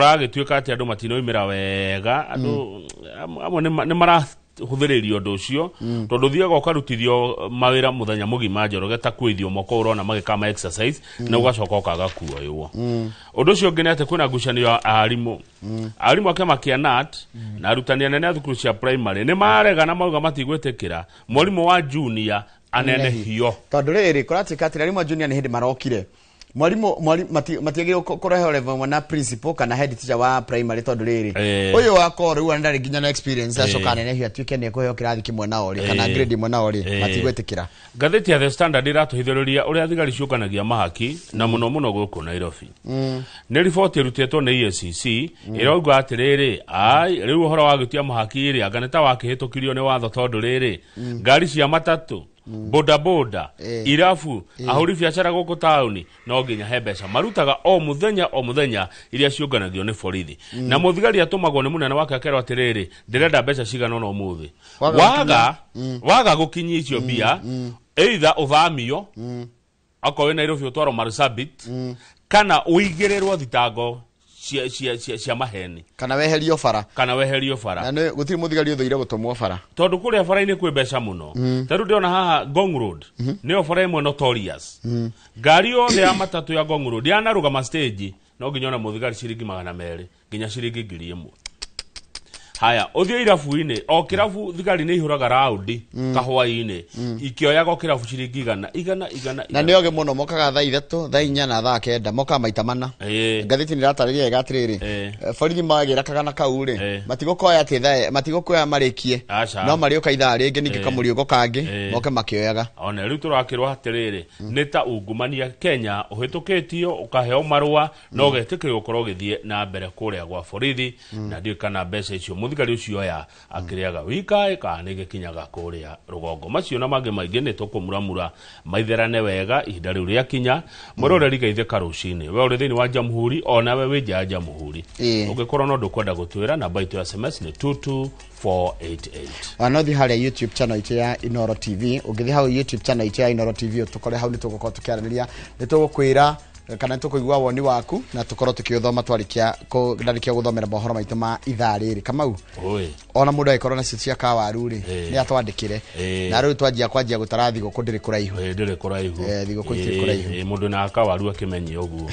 Kũragĩtuĩka atĩ andũ matinoimĩra wega, andũ amwe nĩ marahũthĩrĩria ũndũ ũcio, tondũ ũthiaga ũkarutithio mawĩra mũthenya mũgima, Njoroge, ta kwĩthio moko, ũrona magĩka ma exercise, na ũgacoka ũkaga kuoywo. Ũndũ ũcio ũngĩ nĩ atĩ kwĩna ngucanio ya arimũ, arimũ a kĩama kĩa KNUT na arutani anene a thukuru cia primary nĩ marega na mauga matigwĩtĩkĩra mwarimũ wa junior anenehio. Tondũ rĩrĩ, kũratuĩka atĩ arimũ a junior nĩ hĩndĩ marokire, mwarimũ matiagĩrĩirwo kũrehe level ĩmwe na principal kana head teacher wa primary, tondũ rĩrĩ, ũyũ wakoo rĩu ndarĩ nginya na experience, acoka anenehio atuĩke nĩ ekũheo kĩrathi kĩmwe nao rĩ, kana grade ĩmwe nao rĩ, matigwĩtĩkĩra. Ngathĩti ya The Standard ĩratũhithũrĩria ũrĩa thigari ciũnganagia mahaki na mũno mũno gũkũ Nairobi. Nĩ riboti ĩrutĩtwo nĩ EACC ĩrauga atĩrĩrĩ, ai rĩu ũhoro wa gũtia mahaki rĩ, anga nĩ ta wakĩhĩtũkirio nĩ watho, tondũ rĩrĩ, ngari cia matatũ, boda boda, irabu, ahũri biacara gũkũ taũni no nginya he mbeca marutaga o mũthenya o mũthenya iria ciũnganagio nĩ borithi, na mũthigari atũmagwo nĩ mũnene wake akerwo atĩrĩrĩ, ndĩrenda mbeca cigana ũna ũmũthĩ. Waga. Waga gũkinyia icio mbia, either ũthamio, akorwo wĩ Nairobi ũtwarwo Marsabit, kana ũigĩrĩrwo thitango cia maheni. Kana weherio bara. Kana weherio bara. Na nĩ gũtirĩ mũthigari ũthũire gũtũmwo bara. Tondũ kũrĩa bara-inĩ kwĩ mbeca mũno. Ta rĩu ndĩrona haha Ngong Road, nĩyo bara ĩmwe notorious. Ngari yothe ya matatũ ya Ngong Road yanarũgama stage, no nginya ona mũthigari ciringi 200 nginya ciringi 1000. Haya, ũthiĩ irabu-inĩ, o kĩrabu thigari nĩ ihũraga raundi kahwaĩ-inĩ ikĩoyaga o kĩrabu ciringi igana, igana, igana, na igana. Nĩ ogĩ mũno, mokaga thaa 3, thaa 4 na thaa 9, mokaga maita mana. Ngathĩti nĩ ĩratarĩria wega atĩrĩrĩ, borithi magĩra kagana kau rĩ, matigũkoya atĩ thaa matigũkoya marĩkie. Aca. No marĩũka ithaa rĩngĩ ningĩ, kamũriũko kangĩ, moke makĩoyaga. Ona rĩu tũrakĩrwo atĩrĩrĩ, nĩ ta ungumania Kenya ũhĩtũkĩtio, ũkaheo marũa na ũgetĩkĩrio gũkorwo ũgĩthiĩ na mbere kũrĩa gwa borithi, na ndiũĩ kana mbeca icio mũthigari ũcio oya akĩrĩaga wika kana nĩ gĩkinyaga kũrĩa rũgongo. Macio na mangĩ maingĩ nĩ tũkũmuramura maitherane wega ihinda rĩu rĩakinya. Mwĩroreri, geithĩka rũcinĩ, we ũrĩ thĩinĩ wa Jamhuri, onawe wĩ nja ya Jamhuri. Ũngĩkorwo no ndũkwenda gũtwĩra, namba itũ ya SMS nĩ 22488. Ona no thiĩ harĩa YouTube channel itũ ya Inoro TV. Ũngĩthiĩ hau YouTube channel itũ ya Inoro TV ũtũkore hau, nĩ tũgũkorwo tũkĩaranĩria, nĩ tũgũkwĩra kana nĩ tũkũigua woni waku na tũkorwo tũkĩũthoma twarĩkia ndarĩkia gũthomera mohoro maitũ ma ithaa rĩrĩ, Kamau. Oi. Ona mũndũ angĩkorwo nacio cia kawaru rĩ, nĩ atwandĩkĩre. Na rĩu twanjia kwanjia gũtara thigũkũ ndĩrĩ kũraihu. Ĩ, ndĩrĩ kũraihu. Thigũkũ itirĩ kũraihu. Mũndũ na kawaru akĩmenye ũguo.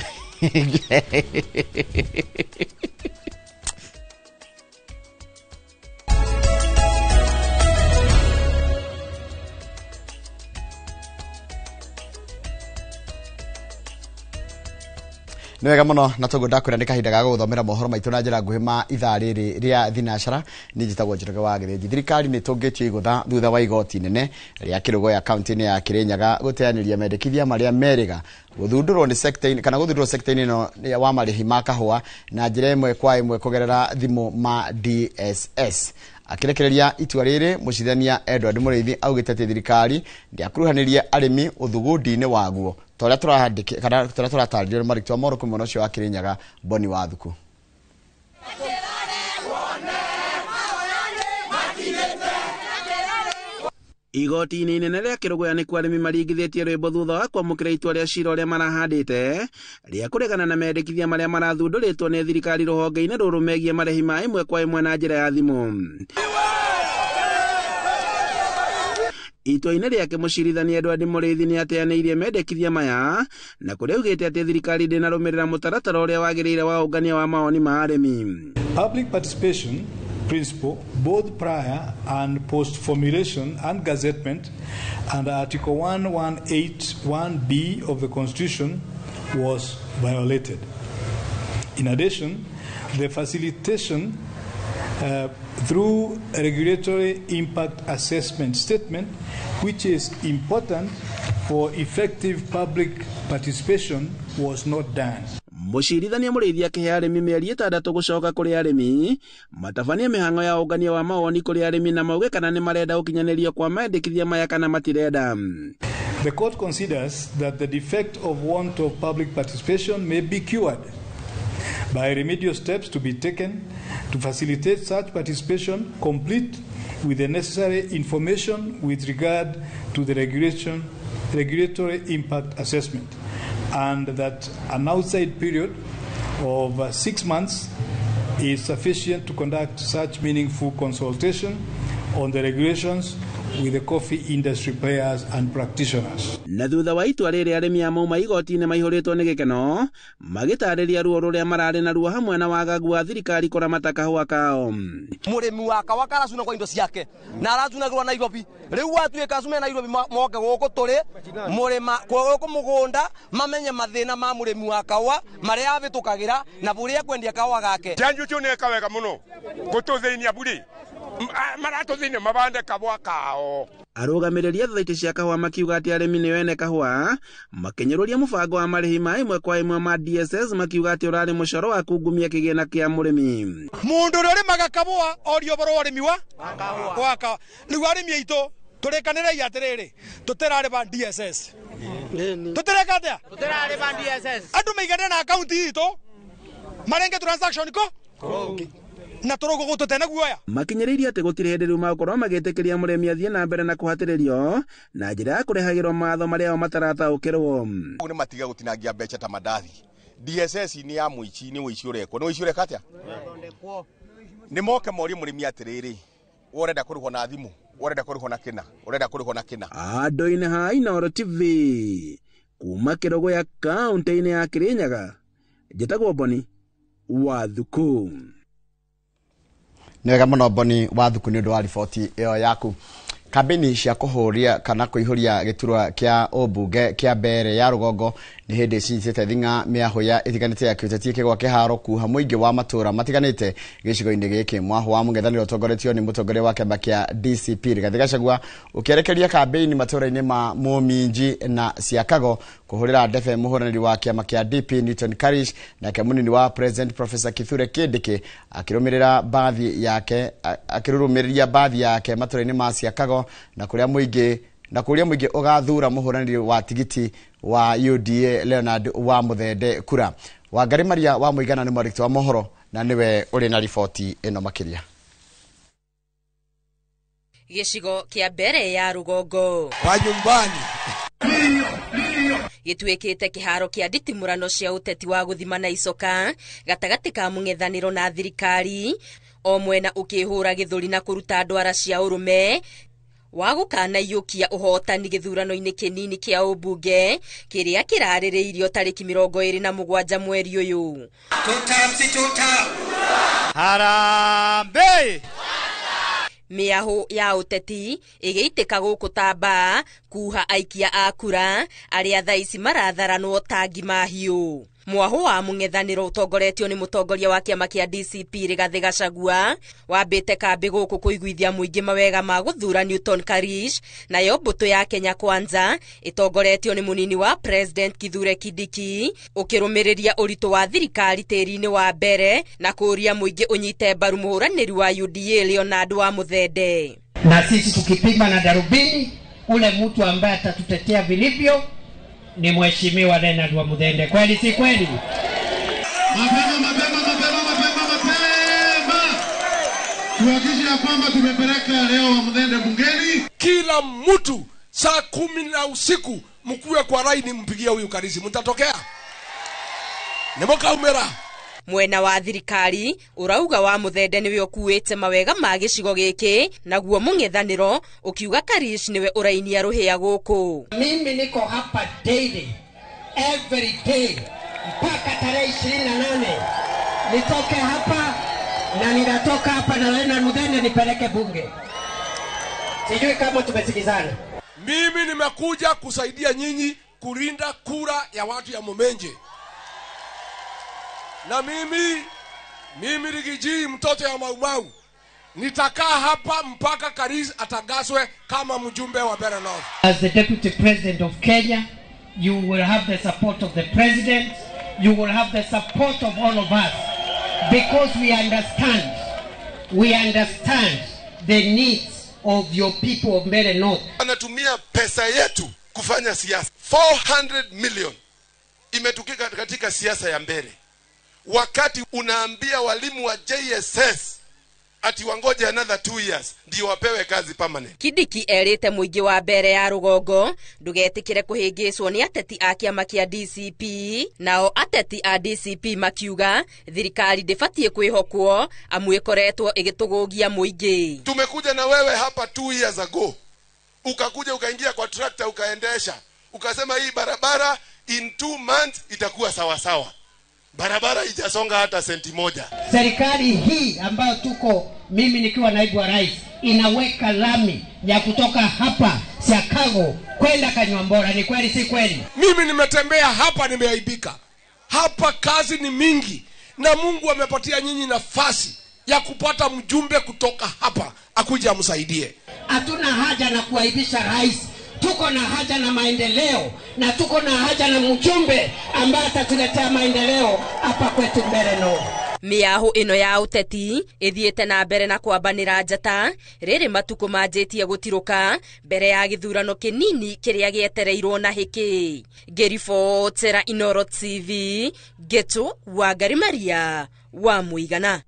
Nĩ wega mũno, na toguo ndakwĩra nĩ kahinda ga gũgũthomera mohoro maitũ na njĩra nguhĩ ma ithaa rĩrĩ rĩa thinacara. Niĩ njĩtagwo Njoroge wa Gĩthĩnji. Thirikari nĩ ĩtũngĩtio igũtha thutha wa igoti inene rĩa Kĩrũgũya kaunti-inĩ ya Kĩrĩnyaga gũteanĩria mendekithia marĩa merĩga gũthundũrwo nĩ sector kana gũthundũrwo sector-inĩ ĩno wa marĩhi ma kahũa na njĩra ĩmwe kwa ĩmwe kũgerera thimũ ma DSS. Akĩrekereria itua rĩrĩ, mũcirithania Edward Mũrĩithi augĩte atĩ thirikari ndĩakuruhanirie arĩmi ũthugundi-inĩ waguo, ta ũrĩa tũrahandĩki kana ta ũrĩa tũratarĩrio nĩ marĩtwa moro kuma mwena ũcio wa Kĩrĩnyaga, Boni Wathuku. Igoti-inĩ inene rĩa Kĩrũgũya nĩkuo arĩmi maringithĩtie rwĩmbo thutha wa kwamũkĩra itua rĩa cira ũrĩa marahandĩte rĩa kũregana na mendekithia marĩa marathundũrĩtwo nĩ thirikari rũhonge-inĩ rũrũ megiĩ marĩhi ma ĩmwe kwa ĩmwe na njĩra ya thimũ. Itua-inĩ rĩake, mũcirithania Edward Mũrĩithi nĩ ateanĩirie mendekithia maya na kũrĩa augĩte atĩ thirikari ndĩnarũmĩrĩra mũtaratara ũrĩa wagĩrĩire wa ũngania wa mawoni ma arĩmi. Public participation principle, both prior and post formulation and gazettement, under Article 1181B of the Constitution was violated. In addition, the facilitation through a regulatory impact assessment statement, which is important for effective public participation, was not done. Mũcirithania Mũrĩithi akĩhe arĩmi mĩeri 6 gũcoka kũrĩ arĩmi matabanie mĩhang'o ya ũngania wa mawoni kũrĩ arĩmi na mauge kana nĩ marenda gũkinyanĩrio kwa mendekithia maya kana matirenda. The court considers that the defect of want of public participation may be cured by remedial steps to be taken to facilitate such participation, complete with the necessary information with regard to the regulatory impact assessment, and that an outside period of 6 months is sufficient to conduct such meaningful consultation on the regulations with the coffee industry players and practitioners. Na thutha wa itua rĩrĩ arĩmi a mauma igoti-inĩ maihũrĩtwo nĩ gĩkeno magĩtarĩria ruo rũrĩa mararĩ naruo hamwe na wagagu wa thirikari kũramata kahũa kao. Mũrĩmi wa kahũa karacuna kwa indo ciake na aracunagĩrwo Nairobi, rĩu watuĩka acume Nairobi moke gũkũ tũrĩ mũrĩma gũkũ mũgũnda mamenye mathĩna ma mũrĩmi wa kahũa marĩa abĩtũkagĩra na bũrĩa kwendia kahũa gake. Chanjo kĩu nĩ eka wega mũno gũtũthĩnia buri maratũthĩnia mabande kahũa kao. Arũgamĩrĩri a thothaitĩ cia kahũa makiuga atĩ arĩmi nĩo ene kahũa makĩnyũrũria mũbango wa marĩhi ma ĩmwe kwa ĩmwe ma DSS makiuga atĩ ũrarĩ mũcoro wa kungumia kĩgĩna kĩa mũrĩmi. Mũndũ ũrĩa ũrĩmaga kahũa orio ũhoro wa ũrĩmi wa kahũa. Rĩu arĩmi aitũ tũrĩkanĩrei atĩrĩrĩ, tũtirarĩba DSS. Tũtireka atĩa? Tũtirarĩba DSS. Andũ maigane na akaunti itũ marenge transaction ko na tũrũgũ gũtũte guoya. Makinyĩrĩirie atĩ gũtirĩ hĩndĩ rĩu magũkorwo magĩtĩkĩria mũrĩmi athiĩ na mbere na kũhatĩrĩrio na njĩra ya kũrehagĩrwo mawatho marĩa o matarataũkĩrwo. Nĩ matiga gũtinangia mbeca ta mandathi. DSS nĩ ya mũici, nĩ ũici ũrekwo. Nĩ ũici ũreka atĩa? Nĩ moke morie mũrĩmi atĩrĩrĩ, we ũrenda kũrĩhwo na thimũ, ũrenda kũrĩhwo na kĩna, ũrenda kũrĩhwo na kĩna. Andũ-inĩ ha Inooro TV kuma Kĩrũgũya kaũntĩ-inĩ ya Kĩrĩnyaga, njĩtagwo Boni wa Thuku. Nĩ wega mũno Boni wa Thuku nĩ ũndũ wa riboti ĩyo yaku. Kambĩini cia kũhũria kana kũihũria gĩturwa kĩa ũmbunge kĩa mbere ya rũgongo nĩ hĩndĩ cinyitĩte thing'a mĩahũ ĩtiganĩte ya kĩũteti ĩkĩgwa kĩharo kuha mũingĩ wa matũra matiganĩte gĩcigo-inĩ gĩkĩ. Mwahũ wa mũng'ethanĩro ũtongoretio nĩ mũtongoria wa kĩama kĩa DCP Rigathĩ Gachagua ũkĩerekeria kambĩini matũra-inĩ ma Mũminji na Siakago kũhũrĩra ndebe mũhũranĩri wa kĩama kĩa DP Newton Karish, nake mũnini wa President Professor Kithure Kindiki akĩrũmĩrĩra bathi yake akĩrũrũmĩrĩria bathi yake matũra-inĩ ma Siakago na kũrĩa mũingĩ ũgathura mũhũranĩri wa tigiti wa UDA Leonard wa Muthende kura. Wangari Maria wa Mũigana nĩ mwandĩki wa mohoro na nĩwe ũrĩ na riboti ĩno makĩria. Gĩcigo kĩa mbere ya rũgongo wa nyumbani gĩtuĩkĩte kĩharo kĩa nditimũrano cia ũteti wa gũthima na icoka gatagatĩ ka mũng'ethanĩro na thirikari, o mwena ũkĩhũra gĩthũri na kũruta ndwara cia ũrũme wa gũkanaiyũkia ũhotani gĩthurano-inĩ kĩnini kĩa ũmbunge kĩrĩa kĩrarĩrĩirio tarĩki 27 mweri ũyũ. Harambee! Mĩahũ ya ũteti ĩgĩitĩka gũkũ ta mbaa kuha aikia a kura arĩa thaa ici maratharanwo ta ngima hiũ. Mwahũ wa mũng'ethanĩro ũtongoretio nĩ mũtongoria wa kĩama kĩa DCP Rigathĩ Gachagua wambĩte kambĩ gũkũ kũiguithia mũingĩ mawega ma gũthura Newton Karish, nayo mbũtũ ya Kenya Kwanza ĩtongoretio nĩ mũnini wa President Kithure Kindiki ũkĩrũmĩrĩria ũritũ wa thirikari tĩri-inĩ wa mbere na kũũria mũingĩ ũnyite mbaru mũhũranĩri wa UDA Leonard wa Muthende. Na sisi tukipima na darubini, ule mtu ambaye atatutetea vilivyo ni Mheshimiwa Leonard wa Muthende. Kweli si kweli? Mapema mapema mapema mapema mapema. Tuhakikishe ya kwamba tumepeleka leo wa Muthende bungeni. Kila mtu saa 10 na usiku mkuwe kwa laini mpigie huyu Karish. Mtatokea. Nĩmũkaumĩra. Mwena wa thirikari ũrauga wa Muthende nĩwe ũkuĩte mawega ma gĩcigo gĩkĩ, naguo mũng'ethanĩro ũkiuga Karish nĩwe ũrainia rũhĩa gũkũ. Mimi niko hapa daily every day mpaka tarehe 28 nitoke hapa na ninatoka hapa na Leonard Muthende nipeleke bunge. Sijui kama tumesikizana. Mimi nimekuja kusaidia nyinyi kulinda kura ya watu ya Mumenje. Na mimi Rigiji mtoto ya Maumau nitakaa hapa mpaka Karish atangazwe kama mjumbe wa Mbeere North. As the Deputy President of Kenya, you will have the support of the President, you will have the support of all of us, because we understand the needs of your people of Mbeere North. Anatumia pesa yetu kufanya siasa. 400 million imetukika katika siasa ya Mbeere. Wakati unaambia walimu wa JSS Ati wangoje another 2 years ndio wapewe kazi permanent. Kindiki erĩte mũingĩ wa mbere ya rũgongo ndũgetĩkĩre kũhĩngĩcwo nĩ ateti a kĩama kĩa DCP. Nao ateti a DCP makiuga thirikari ndĩbatiĩ kwĩhokwo amu ĩkoretwo ĩgĩtũgũgia mũingĩ. Tumekuja na wewe hapa 2 years ago, ukakuja ukaingia kwa tractor, ukaendesha, ukasema hii barabara in 2 months itakuwa sawa sawa. Barabara ijasonga hata senti moja. Serikali hii ambayo tuko, mimi nikiwa naibu wa rais, inaweka lami ya kutoka hapa Siakago kwenda Kanyuambora. Ni kweli si kweli? Mimi nimetembea hapa, nimeaibika hapa. Kazi ni mingi, na Mungu amepatia nyinyi nafasi ya kupata mjumbe kutoka hapa akuje amsaidie. Hatuna haja na kuaibisha rais, tuko na haja na maendeleo na tuko na haja na mjumbe ambaye atatuletea maendeleo hapa kwetu Mbeere North. Mĩahũ ĩno ya ũteti ĩthiĩte na mbere na kwambanĩra njata rĩrĩ matukũ manjĩtie gũtirũka mbere ya gĩthurano kĩnini kĩrĩa gĩetereirwo na hĩkĩ. Ngĩribotera Inoro TV, Ngĩtũ Wangari Maria wa Mũigana.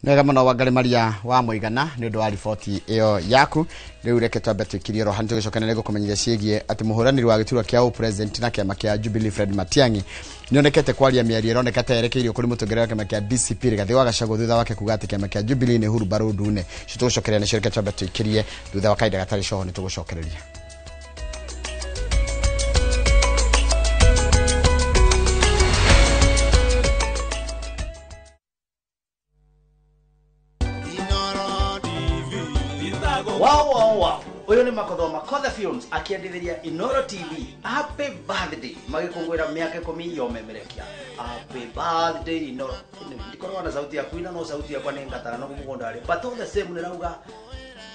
Nĩwega mũno, Wangari Maria wa Mũigana, nĩ ũndũ wa riboti ĩyo yaku. Rĩu reke twambe twĩkirie roha nĩ tũgĩcoka nĩ gũkũmenyithia ciĩgiĩ atĩ mũhũranĩri wa gĩturwa kĩa ũpresident na kĩama kĩa Jubilee Fred Matiang'i nĩonekete kwaria mĩario ĩroneka ta yerekeirio kũrĩ mũtongoria wa kĩama kĩa DCP Rigathĩ wa Gachagua thutha wake kuga atĩ kĩama kĩa Jubilee nĩ hurumbarũ ndune. Cio tũgũcokereria nacio, reke twambe twĩkirie thutha wa kahinda gatarĩ coho nĩ tũgũcokereria. Wow. Ũyũ nĩ Makothoma Makotha Films akĩendithĩria Inoro TV happy birthday, magĩkũngũĩra mĩaka 10 ya ũmemerekia. Happy birthday, Inoro. Ndikoragwo na sauti ya kuina, no sauti yakwa nĩ ngatara no mũgũnda rĩ, but all the same nĩrauga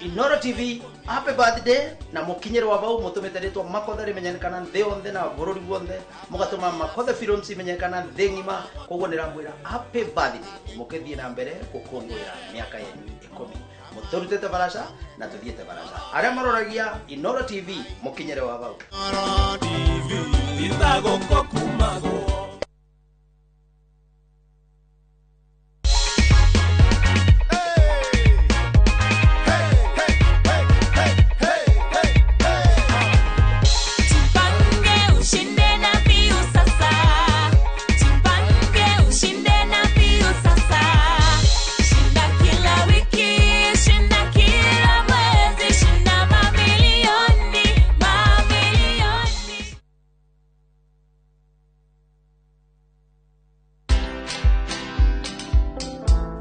Inoro TV happy birthday, na mũkinyĩrwo bau mũtũmĩte rĩtwa Makotha rĩmenyekana thĩ yothe na bũrũri guothe, mũgatũma Makotha Films imenyekana thĩ ng'ima. Koguo nĩramwĩra happy birthday, mũkĩthiĩ na mbere gũkũngũĩra mĩaka yenyu 10 mũtũrutĩte baraca na tũthiĩte baraca. Arĩa maroragia Inoro TV, mũkinyĩre wa bau. Ithagũkũ kumagwo. Tupange ushinde na Viusasa. Tupange ushinde na Viusasa. Shinda kila wiki, shinda kila mwezi, shinda mamilioni, mamilioni.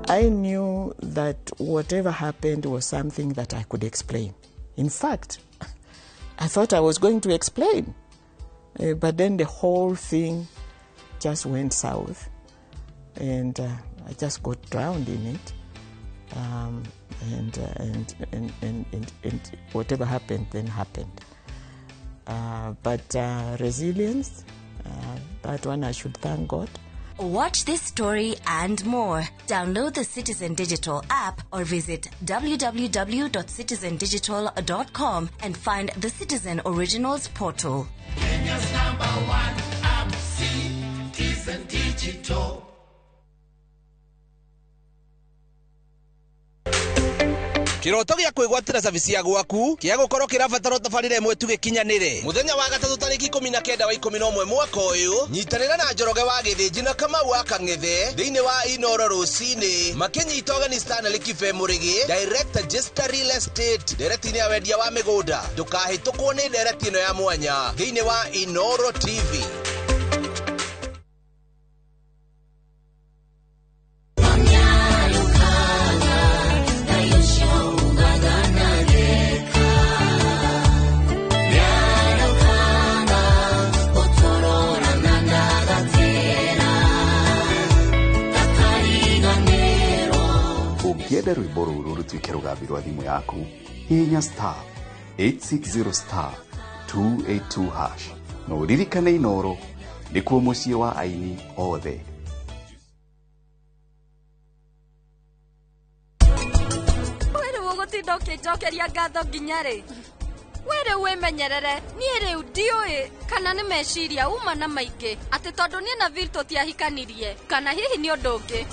I knew that whatever happened was something that I could explain. In fact, I thought I was going to explain. But then the whole thing just went south, and I just got drowned in it. And whatever happened, then happened. But resilience, that one I should thank God. Watch this story and more. Download the Citizen Digital app or visit www.citizendigital.com and find the Citizen Originals portal. Kenya's number one app, Citizen Digital. Kĩroto gĩa kwĩgwatĩra cabici ya gwaku kĩa gũkorwo kĩrabatara tabarĩra ĩmwe tu gĩkinyanĩre. Mũthenya wa gatatũ tarĩki 19 wa 11 mwaka ũyũ, nyitanĩra na Njoroge wa Gĩthĩnji na Kamau wa Kang'ethe thĩinĩ wa Inoro rũcinĩ makĩnyita ũgeni Stanley Kibe Mũrĩgĩ, Director Jester Real Estate, ndereti-inĩ ya wendia wa mĩgũnda. Ndũkahĩtũkwo nĩ ndereti ĩno ya mwanya thĩinĩ wa Inoro TV. Ũngĩenda rwĩmbo rũrũ rũtuĩke rũgambi rwa thimũ yaku, hihinya *860*282# na ũririkane Inoro nĩkuo mũciĩ wa aini othe. We rĩu ũgũtinda ũkĩnjokeria ngatho nginya rĩ? We rĩu wĩmenyerere, niĩ rĩu ndiũĩ kana nĩ meciria uma na maingĩ atĩ tondũ niĩ na Bill tũtiahikanirie, kana hihi nĩ ũndũ ũngĩ.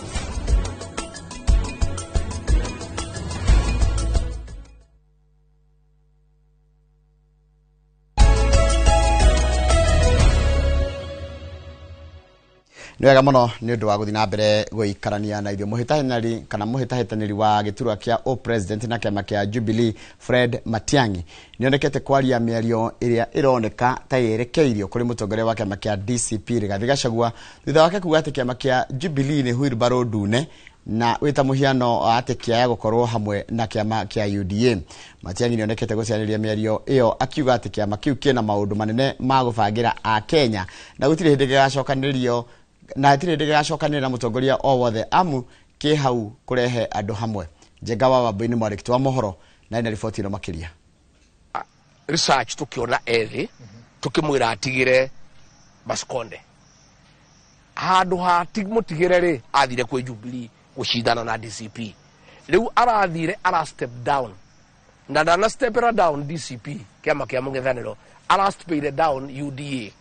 Nĩ wega mũno nĩ ũndũ wa gũthiĩ na mbere gũikarania na ithuĩ. Mũhĩtahĩtanĩri kana mũhĩtahĩtanĩri wa gĩturwa kĩa o president na kĩama kĩa Jubilee Fred Matiang'i nĩonekete kwaria mĩario ĩrĩa ĩroneka ta yerekeirio kũrĩ mũtongoria wa kĩama kĩa DCP Rigathi Gachagua thutha wake kuga atĩ kĩama kĩa Jubilee nĩ wheelbarrow ndune na wĩta mũhiano atĩ kĩaya gũkorwo hamwe na kĩama kĩa UDA. Matiang'i nĩonekete gũciarĩria mĩario ĩyo akiuga atĩ kĩama kĩu kĩna maũndũ manene ma gũbangĩra a Kenya na gũtirĩ hĩndĩ gĩgacokanĩrĩrio na hatirĩ hĩndĩ gĩgacokanĩrĩra na mũtongoria o wothe amu kĩ hau kũrehe andũ hamwe. Njenga wa Wambui nĩ mwandĩki wa mohoro na ena riboti ĩno makĩria. Research tukiona ethi tukimwira atigire Maskonde handu ha mutigire ri athire kwi Jubilee gucindana na DCP. Riu arathire ara step down na ndana stepera down DCP kiama kia mungethaniro ara stepire down UDA.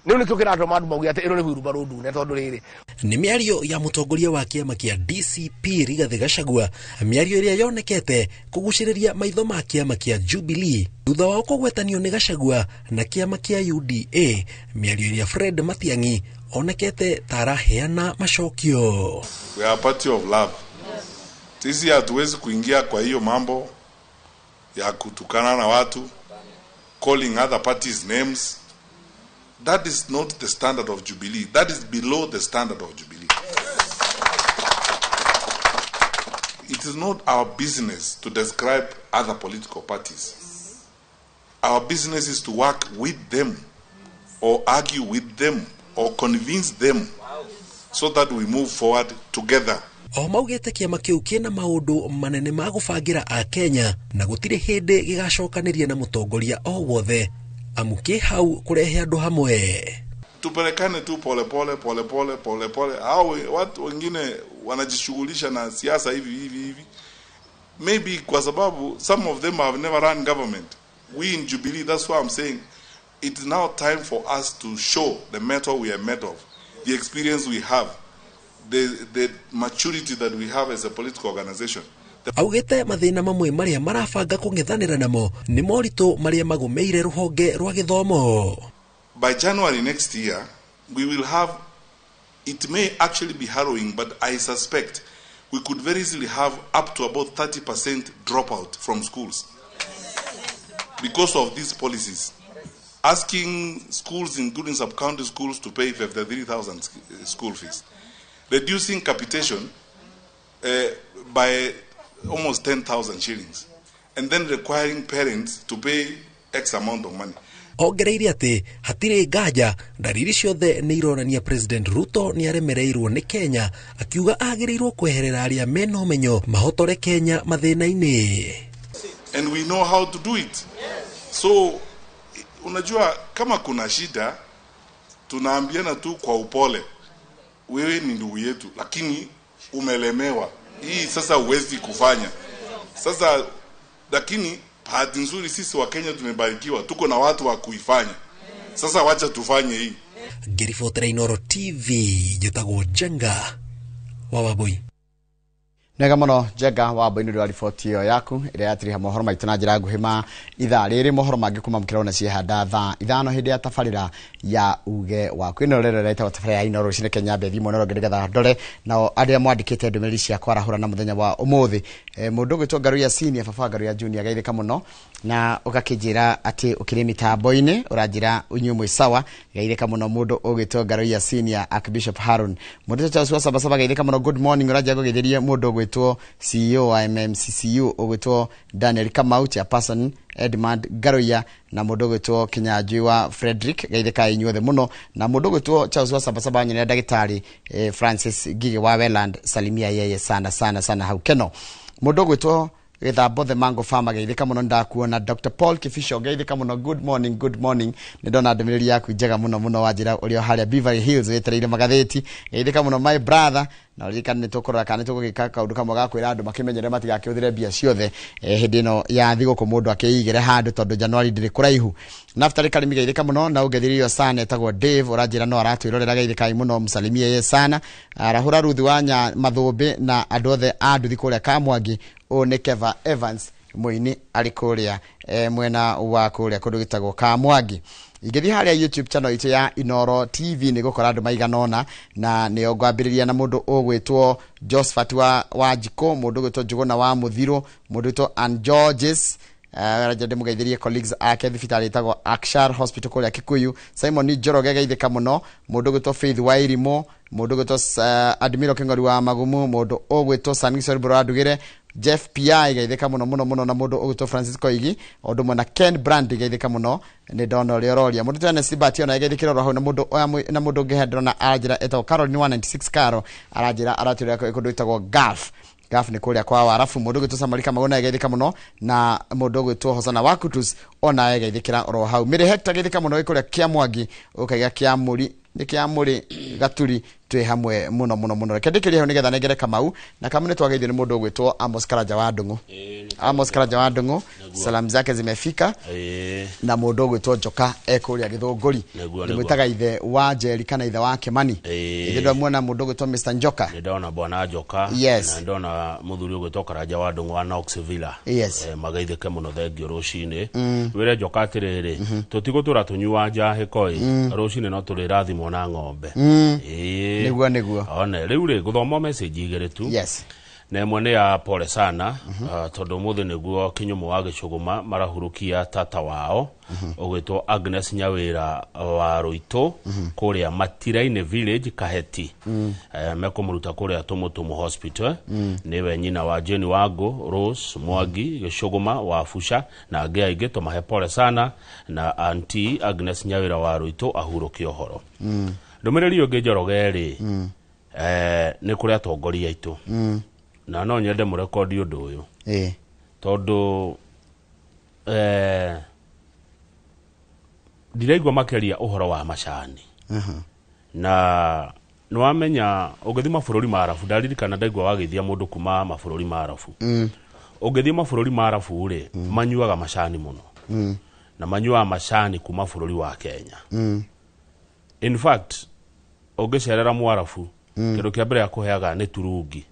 Nä nä kä å kä ratå mandå mauge atä ä no nä huirubarå ndune tondå rä rä nä mä ario ya må tongoria wa kä ama kä a DCP Rigathi Gachagua, mä ario ä rä a yonekete kå gucä rä ria maitho ma kä ama kä a Jubilee thutha wao kũgwetanio nĩ Gachagua na kĩama kĩa UDA, mĩario ĩrĩa Fred Matiang'i onekete ta araheana macokio. We are a party of love. Sisi hatuwezi kuingia kwa hiyo mambo ya kutukana na watu, calling other parties names. That is not the standard of Jubilee. That is below the standard of Jubilee. It is not our business to describe other political parties. Our business is to work with them or argue with them or convince them so that we move forward together. O maugĩte kĩama kĩu kĩna maũndũ manene ma gũbangĩra a Kenya na gũtirĩ hĩndĩ gĩgacokanĩria na mũtongoria o wothe amu kĩ hau kũrehe andũ hamwe. Tupelekane tu pole pole pole pole pole pole. Hao watu wengine wanajishughulisha na siasa hivi hivi hivi, maybe kwa sababu some of them have never run government. We in Jubilee, that's why I'm saying it's now time for us to show the metal we are made of, the experience we have, the maturity that we have as a political organization. Augĩte mathĩna mamwe marĩa marabanga kũng'ethanĩra namo nĩ moritũ marĩa magũmĩire rũhonge rwa gĩthomo. By January next year, we will have, it may actually be harrowing, but I suspect we could very easily have up to about 30% dropout from schools because of these policies. Asking schools, including sub-county schools, to pay 53,000 school fees. Reducing capitation by almost 10,000 shillings. And then requiring parents to pay X amount of money. Ongereire atĩ hatirĩ nganja ndariri ciothe nĩ ironania President Ruto nĩ aremereirwo nĩ Kenya, akiuga agĩrĩirwo kweherera arĩa mena ũmenyo mahotore Kenya mathĩna-inĩ. And we know how to do it. So unajua kama kuna shida tunaambiana tu kwa upole, wewe ni ndugu yetu lakini umelemewa, hii sasa huwezi kufanya sasa. Lakini bahati nzuri sisi wa Kenya tumebarikiwa, tuko na watu wa kuifanya. Sasa wacha tufanye hii. Ngĩribotera Inooro TV, njĩtagwo Njenga wa Wambui. Nega mũno Njenga wa Wambui nĩ ũndũ wa riboti ĩyo yaku ĩrĩa yatiriha mohoro maitũ na njĩra nguhĩ ma ithaa rĩrĩ. Mohoro mangĩ kuma mũkĩra ona ciehanda thaa 5 hĩndĩ ya tabarĩra ya uge waku. Ĩno rĩrĩa ĩretagwo tabarĩra ya Inooro rũcinĩ Kenya mbe thimũ ĩno nĩgetha ndore nao arĩa mwandĩkĩte ndũmĩrĩri cia kwarahũra na mũthenya wa ũmũthĩ. Mũndũ ũgwĩtwo Ngaruiya Senior, baba Ngaruiya Junior, geithĩka mũno na ũgakĩnjĩra atĩ ũkĩrĩ mĩtambo-inĩ ũranjĩra inyuĩ mwĩ sawa. Geithĩka mũno mũndũ ũgwĩtwo Ngaruiya Senior, Archbishop Haron. Mũndũ Charles wa Sabasaba, geithĩka mũno, good morning. Ũranjĩra ngũgeithĩrie mũndũ ũgwĩtwo CEO wa MMCCU ũgwĩtwo Daniel Kamau, chairperson Edmund Ngaruiya, na mũndũ ũgwĩtwo Kinyanjui wa Frederick, geithĩka inyuothe mũno. Na mũndũ ũgwĩtwo Charles wa Sabasaba nyene ndagĩtarĩ Francis Ngigĩ wa Welland, salimia yeye sana sana sana hau keno. Mũndũ ũgwĩtwo Gĩthambo the Mango Farmer, geithĩka mũno, ndakuona. Dr Paul Kibisho, geithĩka mũno, good morning, good morning. Nĩ ndona ndũmĩrĩri yaku njega mũno mũno, wanjĩra ũrĩa harĩa Beverly Hills wetereire magathĩti. Geithĩka mũno my brother, na ũririkane nĩ tũkũrora kana nĩ tũgũgĩka kaũndũ kamwe ga kwĩra andũ makĩmenyere matigakĩhũthĩre mbia ciothe hĩndĩ ĩno ya thigũkũ mũndũ akĩigĩre handũ tondũ Januari ndĩrĩ kũraihu. Naftali Karimi, geithĩka mũno na ũngeithĩrio sana, etagwo Dave, ũranjĩra no aratwĩrorera, geithĩkai mũno, msalimie ye sana. Arahũra Ruth wa Mathũmbĩ na andũ othe a nduthi kũrĩa Kamwangi. Ũyũ nĩ Keva Evans Mũini arĩ kũrĩa mwena wa kũrĩa kũndũ gĩtagwo Kamwangi. Ingĩthiĩ harĩa YouTube channel itũ ya Inoro TV nĩ gũkora andũ maigana ũna, na nĩo ngwambĩrĩria na mũndũ ũgwĩtwo Josephat wa Wanjikũ, mũndũ ũgwĩtwo Njũgũna wa Mũthirũ, mũndũ ũgwĩtwo Ann Georges, raja ndĩmũgeithĩrie colleagues ake thibitarĩ ĩtagwo Akshar Hospital kũrĩa Kikuyu, Simon Njoroge geithĩka mũno, mũndũ ũgwĩtwo Faith Wairimu, mũndũ ũgwĩtwo Admiral Kĩng'ori wa Magumu, mũndũ ũgwĩtwo Sanison Bũrandugĩre, Jeff PI geithĩka mũno mũno mũno, na mũndũ ũgwĩtwo Francis Koigi, o ũndũ ũmwe na Ken Brand geithĩka mũno, nĩ ndona ũrĩa ũroria. Mũndũ Ernest Bahati ona geithĩkĩra oro hau, na mũndũ na mũndũ ũngĩ ndĩrona aranjĩra etagwo Caroline 196 Caro, aranjĩra aratwĩra kũndũ ĩtagwo Gulf. Gulf nĩ kũrĩa kwa Warabu. Mũndũ ũgwĩtwo Samarika Maguna geithĩka mũno, na mũndũ ũgwĩtwo Hosana Wakutus ona geithĩkĩra oro hau. Mĩrĩ Hector geithĩka mũno kũrĩa Kĩamwangi, ũkaiga Kĩamũri nĩ Kĩamũrĩ Gaturi, twĩ hamwe mũno mũno mũno. Reke ndĩkĩrie hau nĩgetha nengere Kamau, na Kamau nĩ twageithio nĩ mũndũ ũgwĩtwo Amos Karanja wa Ndung'u. Amos Karanja wa Ndung'u, salamu zake zimefika, na mũndũ ũgwĩtwo Njoka e kũrĩa Gĩthũngũri, ndĩmwĩtaga ithe wa Njeri kana ithe wa Kimani. Ithe ndwamuona mũndũ ũgwĩtwo Mr Njoka? Nĩ ndona bwana Njoka. Yes. Na ndona mũthuri ũgwĩtwo Karanja wa Ndung'u wa Knox Villa. Yes. Magaithĩke mũno, thengio rũcinĩ. Wĩre Njoka atĩrĩrĩ, tũtigũtũra tũnyua njahĩko ĩ, rũcinĩ no tũrĩrathimwo na ng'ombe. Ĩĩ. Nĩguo nĩguo. One rĩu rĩ, gũthoma message igĩrĩ tu. Yes. Na ĩmwe nĩ ya pole sana, tondũ ũmũthĩ nĩguo Kĩnyũmũ wa Gĩcũgũma marahurũkia tata wao ũgwĩtwo Agnes Nyawĩra wa Rũitũ kũrĩa Matirainĩ Village Kaheti. Mekũmũruta kũrĩa Tũmũtũmũ Hospital. Nĩwe nyina wa Jane Wangu, Rose Mwangi, Gĩcũgũma wa Busha na angĩ aingĩ. Tũmahe pole sana na auntie Agnes Nyawĩra wa Rũitũ ahurũkie ũhoro. Ndũmĩrĩri ũngĩ Njoroge rĩ, nĩ kũrĩ atongoria aitũ, na no nyende mũrekondi ũndũ ũyũ, tondũ ndiraigua makĩria ũhoro wa macani. Na nĩwamenya ũngĩthiĩ mabũrũri ma Arabu, ndaririkana ndaigua wagĩithia mũndũ kuma mabũrũri ma Arabu. Ũngĩthiĩ mabũrũri ma Arabu rĩ, manyuaga macani mũno, na manyuaga macani kuma bũrũri wa Kenya. In fact, ũngĩcerera Mwarabu, kĩndũ kĩa mbere akũheaga nĩ turungi.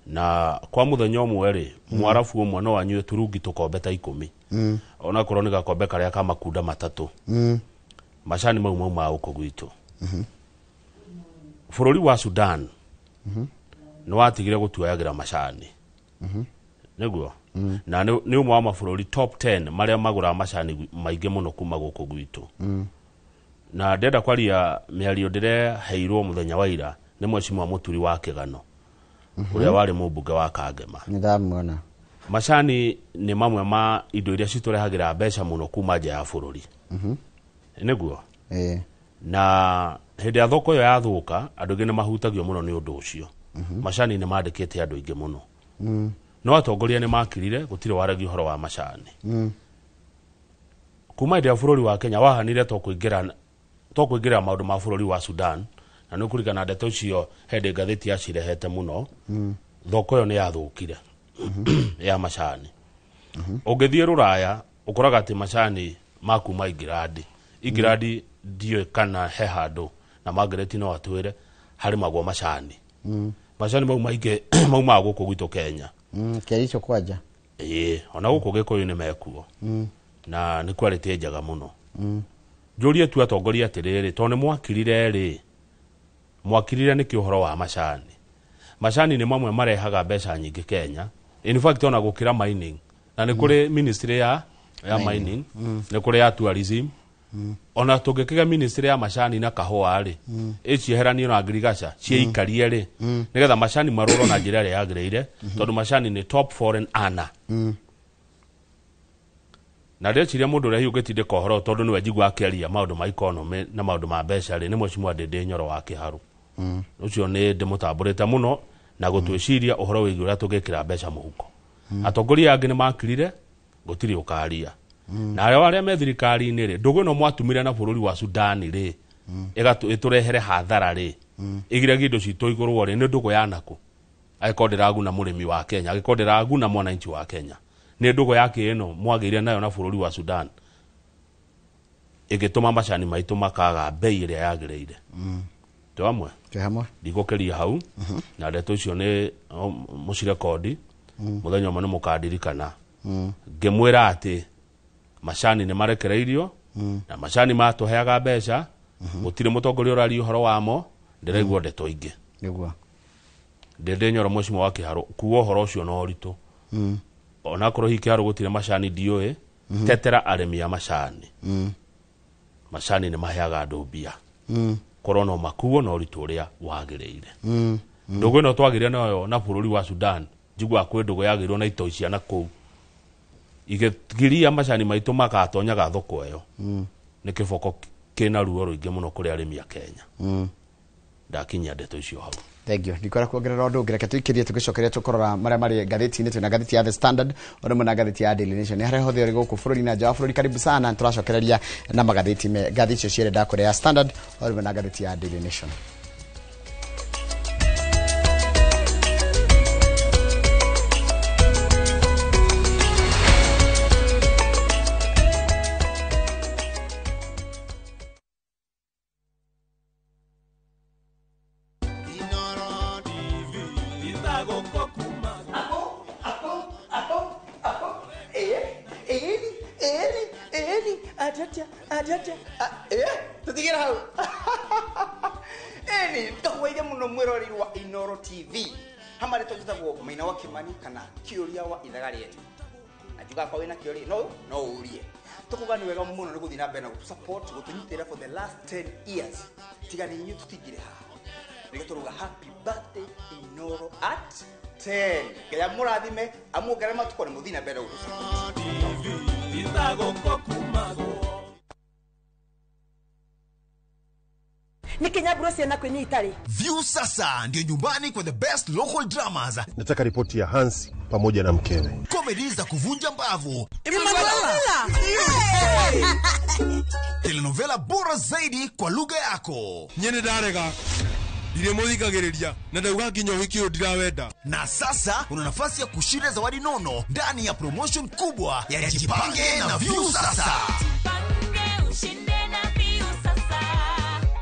Na kwa mũthenya ũmwe rĩ, Mwarabu ũmwe no anyue turungi tũkombe ta 10, onakorwo nĩ gakombe karĩa ka makunda 3. Macani mau maumaga gũkũ gwitũ. Bũrũri wa Sudan nĩ watigire gũtuoyagĩra macani, nĩguo, na nĩ ũmwe wa mabũrũri top 10 marĩa magũraga macani maingĩ mũno kuma gũkũ gwitũ. Na ndĩrenda kwaria mĩario ndĩreheirwo mũthenya wa ira nĩ Mheshimiwa Mũturi wa Kĩgano, ũrĩa warĩ mũmbunge wa Kangema. Nĩndamwona. Macani nĩ mamwe ma indo iria citũrehagĩra mbeca mũno kuma nja ya bũrũri. Nĩguo. Na hĩndĩ ya thoko ĩyo yathũka, andũ aingĩ nĩ mahutagio mũno nĩ ũndũ ũcio. Macani nĩ mandĩkĩte andũ aingĩ mũno. No atongoria nĩ makirire, gũtirĩ waragia ũhoro wa macani. Kuma hĩndĩ ya bũrũri wa Kenya wahanire to kũingĩra maũndũ ma bũrũri wa Sudan, na nĩ ũkũririkana ndeto icio hĩndĩ ngathĩti yacirehete mũno. Thoko ĩyo nĩ yathũkire ya macani. Ũngĩthiĩ Rũraya ũkoraga atĩ macani ma kuma Ingirandi, Ingirandi ndiũĩ kana he handũ, na Margaret no atwĩre harĩmagwo macani. Macani mau maingĩ maumaga gũkũ gwitũ Kenya. Kericho kwanja. Ĩĩ, ona gũkũ Gĩkũyũ nĩ mekuo. Na nĩ quality njega mũno. Njũrie tu atongoria atĩrĩrĩ, tondũ nĩ mwakirire rĩ, mwakirire nĩkĩ ũhoro wa macani? Macani nĩ mamwe marehaga mbeca nyingĩ Kenya. In fact, ona gũkĩra mining. Na nĩ kũrĩ ministry ya mining, nĩ kũrĩ ya tourism. Ona tũngĩkĩga ministry ya macani na kahũa rĩ, ĩcieheranio na ngirigaca, ciĩikarie rĩ, nĩgetha macani marũrwo na njĩra ĩrĩa yagĩrĩire, tondũ macani nĩ top foreign earner. Na ndĩreciria mũndũ ũrĩa hihi ũngĩtindĩka ũhoro tondũ nĩwe njigua akĩaria maũndũ ma economy na maũndũ ma mbeca rĩ, nĩ Mheshimiwa Ndĩndĩ Nyoro wa Kĩharũ. Ũcio nĩ ndĩmũtambũrĩte mũno na gũtwĩciria ũhoro wĩgiĩ ũrĩa tũngĩkĩra mbeca mũhuko. Atongoria angĩ nĩ makirire, gũtirĩ ũkaria. Na arĩa arĩa me thirikari-inĩ rĩ, ndũgũ ĩno mwatumire na bũrũri wa Sudan rĩ, ĩtũrehere hathara rĩ, ĩgiragie indo citũ igũrwo rĩ, nĩ ndũgũ ya nakũ? Angĩkorwo ndĩraguna mũrĩmi wa Kenya, angĩkorwo ndĩraguna mwananchi wa Kenya, nĩ ndũgũ ya kĩ ĩno mwagĩire nayo na bũrũri wa Sudan ĩgĩtũma macani maitũ makaga bei ĩrĩa yagĩrĩire. Twĩ hamwe? Twĩ hamwe. Ndigũkĩria hau, na ndeto icio nĩ mũcirekondi, mũthenya ũmwe nĩ mũkandirikana. Ngĩmwĩra atĩ macani nĩ marekereirio na macani matũheaga mbeca, gũtirĩ mũtongoria ũraria ũhoro wamo, ndĩraigua ndeto ingĩ. Nĩguo. Ndĩndĩ Nyoro mheshimiwa wa Kĩharũ kuga ũhoro ũcio na ũritũ. Onakorwo hihi Kĩharũ gũtirĩ macani ndiũĩ, tetera arĩmi a macani. Macani nĩ maheaga andũ mbia. Korwo no makuo na ũritũ ũrĩa wagĩrĩire. Ndũgũ ĩno twagĩire nayo na bũrũri wa Sudan, njiguaga kwĩ ndũgũ yagĩirwo na itoi cia nakũu igĩgiria macani maitũ magatonyaga thoko ĩyo. Nĩ kĩboko kĩna ruo rũingĩ mũno kũrĩ arĩmi a Kenya. Ndakinyia ndeto icio hau. Thank you. Ndikwenda kuongerera ũndũ ũngĩ, reke tũikĩrie tũgĩcokeria tũkũrora marĩa marĩ ngathĩti-inĩ. Twĩna ngathĩti ya The Standard o rĩmwe na ngathĩti ya Daily Nation. Nĩ harĩa hothe ũrĩ gũkũ bũrũri na nja wa bũrũri, karibu sana. Tũracokereria na magathĩti me ngathĩti icio cierĩ ndakũrĩa, ya Standard o rĩmwe na ngathĩti ya Daily Nation. Tutigere hau. Eni ndakwaire muno mwiroreri wa Inoro TV. Hamare tũjĩtagwo Maina wa Kimani kana Kĩũria wa ithaga rĩene. Na njugaga kwa wĩna kĩũria no ũrie. Tũkuga nĩ wega mũno nĩ gũthiĩ na mbere na gũtũ-support, gũtũnyitĩrĩra for the last 10 years. Tiga nĩ inyuĩ tũtingĩrĩ haha. Nĩkĩo tũrauga happy birthday Inoro at 10. Ngai amũrathime, amuongerere matukũ na mũthiĩ na mbere gũtũ-support. Nikinyaburo ciana kwĩnyita rĩ. View sasa ndio nyumbani kwa the best local dramas. Nataka ripoti ya Hansi pamoja na mkewe. Comedy za kuvunja mbavu. Emanuela! Telenovela bora zaidi kwa lugha yako. Nyene ndarega. Ndirĩmũthikagĩrĩria na ndauga nginya ũhiki ũyũ ndirawenda. Na sasa una nafasi ya kushinda zawadi nono ndani ya promotion kubwa ya Jipange na View sasa.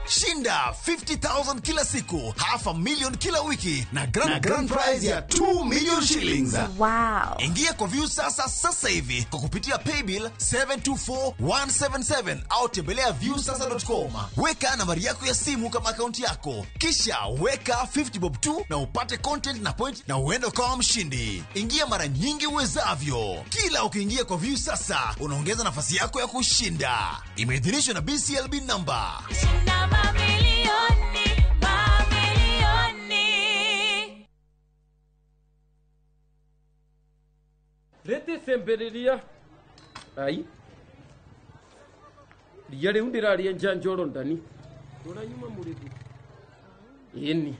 Shinda 50,000 kila siku, 500,000 kila wiki na grand prize ya 2 million shillings. Wow. Ingia kwa View sasa sasa hivi kwa kupitia paybill 724177 au tembelea viewsasa.com. Weka nambari yako ya simu kama akaunti yako, kisha weka 50 bob tu na upate content na point na uende ukawa mshindi. Ingia mara nyingi uwezavyo. Kila ukiingia kwa View sasa unaongeza nafasi yako ya kushinda. Imeidhinishwa na BCLB number. Shinda mamilioni, mamilioni. Rete semberiria. Ai. Ria riu ndiraria njanjoro ndani. Nduranyuma murithi. Yeni.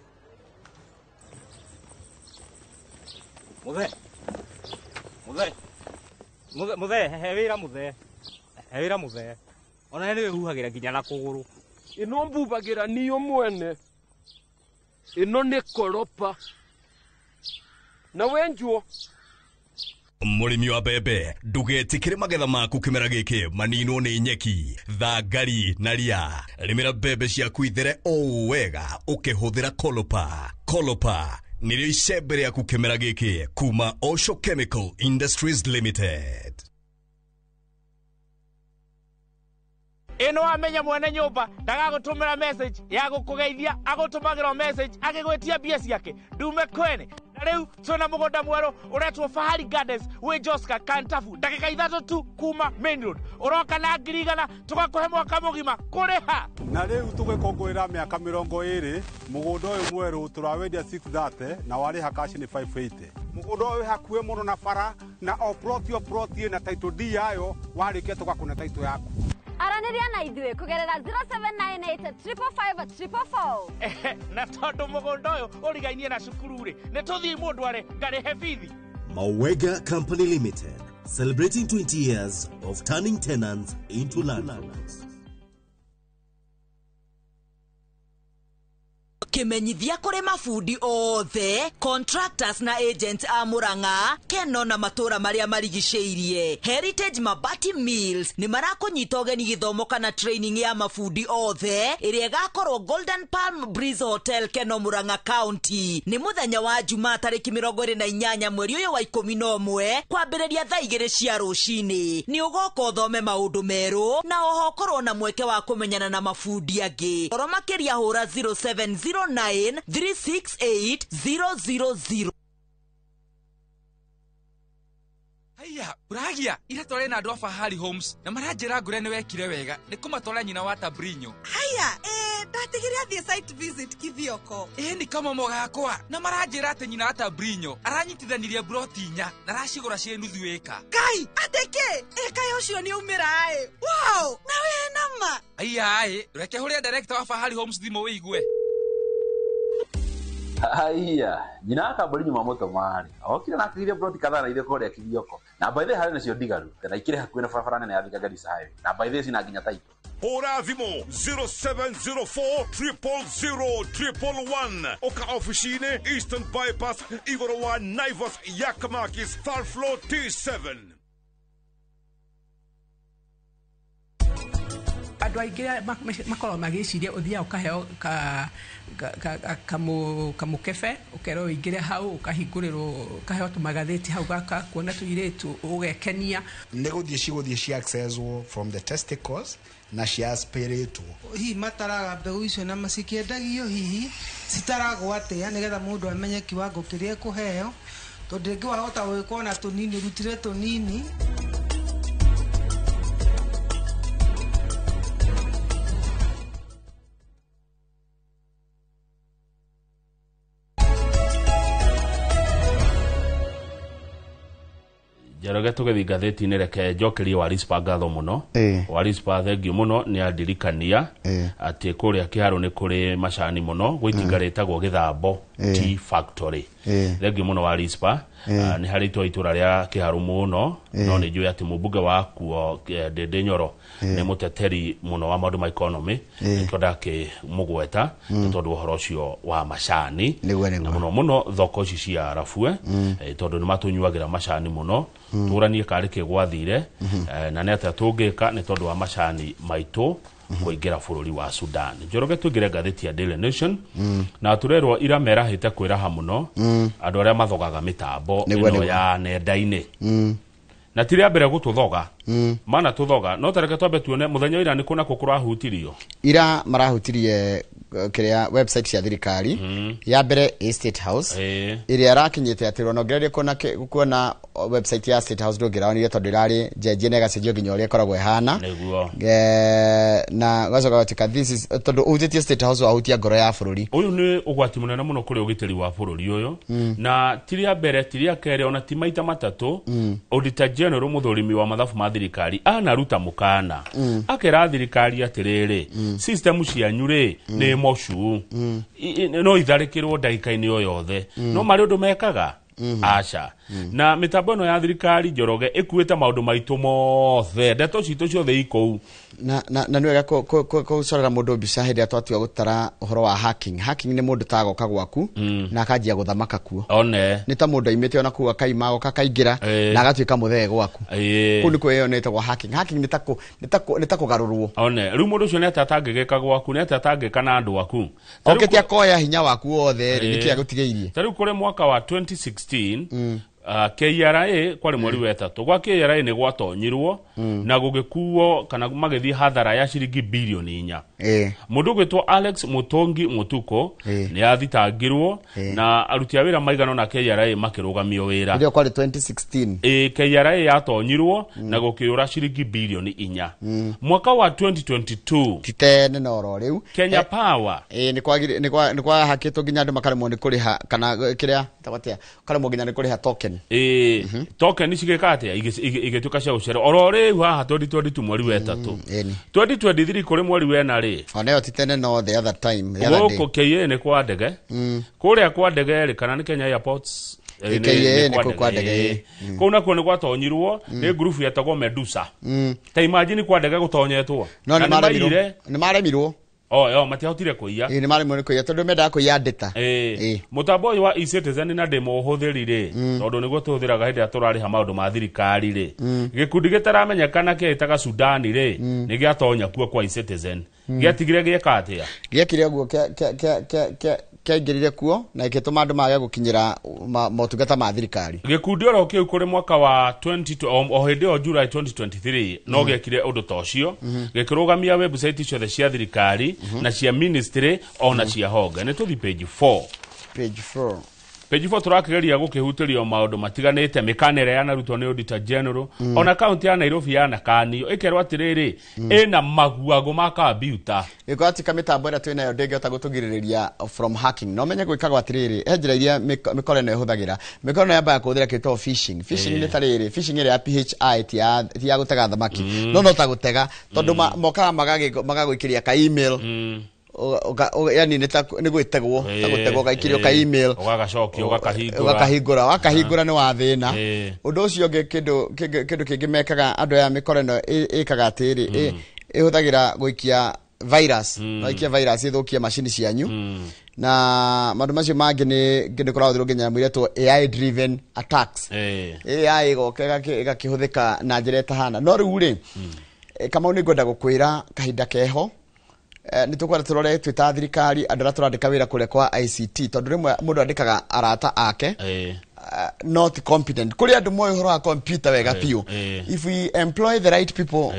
Muthe. Muthe. Muthe, muthe, he wira muthe. He wira muthe. Ona nĩ wĩhuhagĩra nginya na kũgũrũ. Ĩno mbubagĩra niyo mwene. Ĩno nĩ koropa. Na wenjuo. Mũrĩmi wa mbembe, ndũgetĩkĩre magetha maku kĩmera gĩkĩ maninwo nĩ nyeki, thangari na ria. Rĩmĩra mbembe ciaku ithere o wega ũkĩhũthĩra Kolopa. Kolopa nĩrĩo icembe rĩaku kĩmera gĩkĩ kuma Osho Chemical Industries Limited. Ĩno amenya mwene nyũmba ndagagũtũmĩra message ya gũkũgeithia, agũtũmagĩra message agĩgwĩtia mbia ciake ndume kwene. Na rĩu twĩna mũgũnda mwerũ ũretwo Fahari Gardens wĩ Joska Kantafu, ndagĩka 3 tu kuma main road. Ũroka na 100,000 tũgakũhe mwaka mũgima kũrĩha. Na rĩu tũgĩkũngũĩra mĩaka 20 mũgũnda ũyũ mwerũ tũrawendia 630 na warĩha cash nĩ 580. Mũgũnda ũyũ wĩ hakuhĩ mũno na bara na o plot ĩna title deed yayo, warĩkia tũgakũne title yaku. Aranĩria na ithuĩ kũgerera 0798 555 444. Na tondũ mũgũnda ũyũ ũrigainie na cukuru rĩ, nĩ tũthiĩ mũndũ are ngarĩhe bithi. Mawega Company Limited, celebrating 20 years of turning tenants into landlords. Kimenyithia kuri mabundi othe, contractors na agents a Murang'a, Keno na matura maria marigicĩirie. Heritage Mabati Mills ni marakunyita ũgeni gĩthomo kana training ya mabundi othe ĩrĩa ĩgakorwo Golden Palm Breeze Hotel Keno Murang'a County. Ni muthenya wa Jumaa tarĩki 28 mweri ũyũ wa 11 kwambĩrĩria thaa 2 cia rũcinĩ. Nĩ ũgoka ũthome maũndũ merũ na oho ũkorwo na mweke wa kũmenyana na mabundi angĩ. Oro makĩria hũra 0709 368 000. Haya, uragia ira tware na andu a Fahari Homes na maranjira ngure ni wekire wega ni kumatwara nyina wa Tabrinyo. Haya, ndatigire athie site visit Kithioko. Ni kama mogakwa na maranjira ati nyina wa Tabrinyo aranyitithanirie broti inya na aracigura cie nuthu eka. Kai, ateke eka ucio ni umira ai. Wow, na we nama. Aya ai, reke huria director wa Fahari Homes thimu wigue. Haya, nyina akamburi nyuma moto mari. Okire na akire broti kadhaa na ile kore Kithioko. Na by the harĩ nacio ndigaru, na ikire hakuhĩ na barabara nene ya Thika Garissa Highway. Na by the cina nginya taito. Hũra thimũ 0704 000 111. Oka ofici-inĩ Eastern Bypass igũrũ wa Naivas Yakamakis third floor T7. Andũ aingĩ makoragwo magĩciria ũthiaga ũkaheo kamũkebe ũkerwo ũingĩre hau ũkahingũrĩrwo ũkaheo tũmagathĩti hau gaka kuona tũirĩtu ũgekenia. Nĩ gũthiĩ cigũthiĩ ci accesswo from the testicles na ciaspiratwo. Hihi mataraga mbegũ icio na macikĩendagio hihi citaragwo atĩa nĩgetha mũndũ amenye kiwango kĩrĩa ekũheo tondũ rĩngĩ wahota gwĩkwo na tũnini ũrutire tũnini. Njoroge tũgĩthiĩ ngathĩti-inĩ reke njokerie Warispa ngatho mũno. Warispa thengiũ mũno nĩ andirikania atĩ kũrĩa Kĩharũ nĩ kũrĩ macani mũno gwĩ itinga rĩtagwo Gĩthambo Tea Factory. Thengiũ mũno Warispa, nĩ harĩ itũra rĩa Kĩharũ mũno no nĩ njũĩ atĩ mũmbunge wakuo Ndĩndĩ Nyoro nĩ mũteteri mũno wa maũndũ ma economy nĩkĩo ndakĩmũgweta nĩ tondũ ũhoro ũcio wa macani na mũno mũno thoko ici cia Arabue tondũ nĩ matũnyuagĩra macani mũno. Tũranie karĩ kĩ gwathire na nĩ atĩa tũngĩka nĩ tondũ wa macani maitũ kũingĩra bũrũri wa Sudan. Njoroge tũingĩre ngathĩti ya Daily Nation na tũrerwo ira merahĩte kwĩraha mũno andũ arĩa mathogaga mĩtambo ĩno ya nenda-inĩ na ti rĩa mbere gũtũthoga mana tũthoga no tareke twambe tuone mũthenya wa ira nĩ kũ nakũ kũrahutirio. Ira marahutirie kĩrĩa website cia thirikari ya mbere ĩ State House ĩrĩa ĩrakinyĩte atĩ ona ũngĩgeria kuona website ya State House ndũngĩraonire tondũ ĩrarĩ njenjie na ĩgacenjio nginya ũrĩa ĩkoragwo ĩhana. Na gacoka gatuĩka this is tondũ ũhutĩtie State House wahutia ngoro ya bũrũri. Ũyũ nĩ ũgwati mũnene mũno kũrĩ ũgitĩri wa bũrũri ũyũ na ti rĩa mbere ti rĩa kerĩ ona ti maita matatũ. Auditor General mũthũrimi wa mathabu ma thirikari anaruta mũkana akera thirikari atĩrĩrĩ system cianyu rĩ nĩ mocu no itharĩkĩrwo ndagĩka-inĩ o yothe no marĩ ũndũ mekaga aca. Na mĩtambo ĩno ya thirikari Njoroge ĩkuĩte maũndũ maitũ mothe ndeto citũ ciothe ikũu. Na nĩ wega kũcorera mũndũ mbica hĩndĩ ĩrĩa twatua gũtara ũhoro wa hacking. Hacking nĩ mũndũ tagoka gwaku na akanjia gũthamaka kuo. One nĩ ta mũndũ aimĩte ona kũu akaima agoka akaingĩra na agatuĩka mũthee gwaku. Kũu nĩkuo ĩyo nĩtagwo hacking. Hacking nĩ ta kũgarũrwo. One rĩu mũndũ ũcio nĩ atĩa atangĩgĩka gwaku nĩ atĩa atangĩka na andũ aku okĩte akoya hinya waku wothe rĩ nĩkĩ agũtigĩirie. Ta rĩu kũrĩ mwaka wa 2016 KRA kwari mweri wa ĩtatũ gwa KRA nĩ gwatonyirwo na gũgĩkuo kana magĩthiĩ hathara ya ciringi bilioni 4. Mũndũ ũgwĩtwo Alex Mutongi Mutuko nĩ athitangirwo na aruti a wĩra maigana na KRA makĩrũgamio wĩra. Ndio kwari 2016. KRA yatonyirwo na gũkĩũra ciringi bilioni 4. Mwaka wa 2022 titene no ro rĩu Kenya Power nĩ kwa hakĩtwo nginya andũ makaremwo nĩ kũrĩha kana kĩrĩa tagwatia karemwo nginya nĩ kũrĩha token. Token cigĩka atĩa igĩtuĩka cia gũcererwo oro rĩu haha 2022 mweri wa ĩtatũ 2023 kũrĩ mweri wa ĩna rĩ onayo ti tene no the other time the other day gũkũ KA nĩ kwa ndege kũrĩa kwa ndege rĩ kana nĩ Kenya Airports KA nĩ kwa ndege kũu nakuo nĩ gwatonyirwo nĩ ngurubu yetagwo Medusa. Ta imagine kwa ndege gũtonyetwo no nĩ maremirwo. O matiahotire kũiya. Ĩ, nĩ maremwo nĩ kũiya tondũ mendaga kũiya data. Ĩ, mũtambo ũyũ wa eCitizen na ndĩmũhũthĩri rĩ, tondũ nĩguo tũhũthĩraga hĩndĩ ĩrĩa tũrarĩha maũndũ ma thirikari rĩ, gĩkundi gĩtaramenyekana kĩĩtaga Sudani rĩ, nĩ gĩatonya kuo kwa eCitizen. Gĩatigire gĩeka atĩa? Gĩekire ũguo, kĩaingĩrire kuo na gĩgĩtũma andũ mage gũkinyĩra motungata ma thirikari. Gĩkundi oro kĩu kũrĩ mwaka wa 20 o hĩndĩ ĩyo July 2023 no gĩekire ũndũ ta ũcio, gĩkĩrũgamia website ciothe cia thirikari na cia ministry ona cia honge. Nĩ tũthi page 4. Page 4. Page 4 tũrakĩgeria gũkĩhutĩrio maũndũ matiganĩte, mĩkana ĩrĩa yanarutwo nĩ Auditor General. Ona kaunti ya Nairobi yanakanio ĩkerwo atĩrĩrĩ, ĩna maguagũ ma kambiuta. Gĩkorwo atika mĩtambo ĩrĩa twĩnayo ndĩngĩhota gũtũgirĩrĩria from hacking. No menye gwĩkagwo atĩrĩrĩ, he njĩra iria mĩkora ĩno ĩhũthagĩra. Mĩkora ĩno yambaga kũhũthĩra kĩtagwo phishing. Phishing nĩ ta rĩrĩ, phishing ĩrĩa ya PHI ti ya gũtega thamaki, no ta gũtega, tondũ mokaga magagũikĩria ka email. Yani nĩ ta nĩ gwĩtegwo, ta gũtegwo, ũgaikĩrio ka email. Ũgagacokia, ũgakahingũra. Ũgakahingũra, wakahingũra nĩ wa thĩna. Ũndũ ũcio ũngĩ, kĩndũ kĩngĩ mekaga andũ aya, mĩkora ĩno ĩkaga atĩrĩ, ĩhũthagĩra gũikia virus. No ikie virus ĩthũkie macini cianyu. Na maũndũ macio mangĩ nĩ kĩndũ kũrahũthĩrwo nginya nyamũ iretwo AI driven attacks. AI ĩgoka ĩgakĩhũthĩka na njĩra ĩtahana. No rĩu rĩ, Kamau, nĩ ngwenda gũkwĩra kahinda keho, nĩ tũkwenda tũrore twĩ ta thirikari andũ arĩa tũrandĩka wĩra kũrĩa kwa ICT, tondũ rĩmwe mũndũ andĩkaga arata ake, not competent. Kũrĩ andũ moĩ ũhoro wa computer wega biũ. If we employ the right people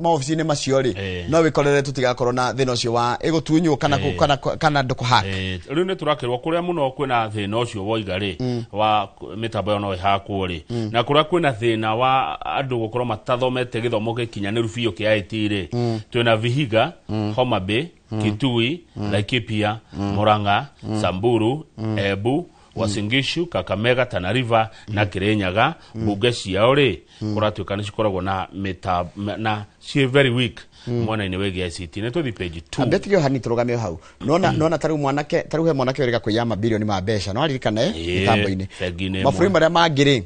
maobici-inĩ macio rĩ, no wĩkorere tũtigakorwo na thĩna ũcio wa ĩgũtunywo kana kana andũ kũhack. Rĩu nĩ tũrakĩrwo kũrĩa mũno kwĩna thĩna ũcio woiga rĩ, wa mĩtambo ĩyo no ĩhakwo rĩ, na kũrĩa kwĩna thĩna wa andũ gũkorwo matathomete gĩthomo gĩkinyanĩru biũ kĩa IT rĩ, twĩna Vihiga, Homa Bay, Kitui, Laikipia, Murang'a, Samburu, Embu, Uasin Gishu, Kakamega, Tana River na Kirinyaga. Mbunge ciao rĩ, kũratuĩka nĩ cikoragwo na mĩta na ciĩ very weak mwena-inĩ wĩgiĩ ICT. Nĩ tũthi page 2. Ambe tige hani, tũrũgame o hau. Nona tarĩu mwanake, tarĩu he mwanake wĩrĩga kũiya mabirioni ma mbeca, no aririkane mĩtambo-inĩ bengi-inĩ ĩmwe. Mabũrũri marĩa mangĩ rĩ,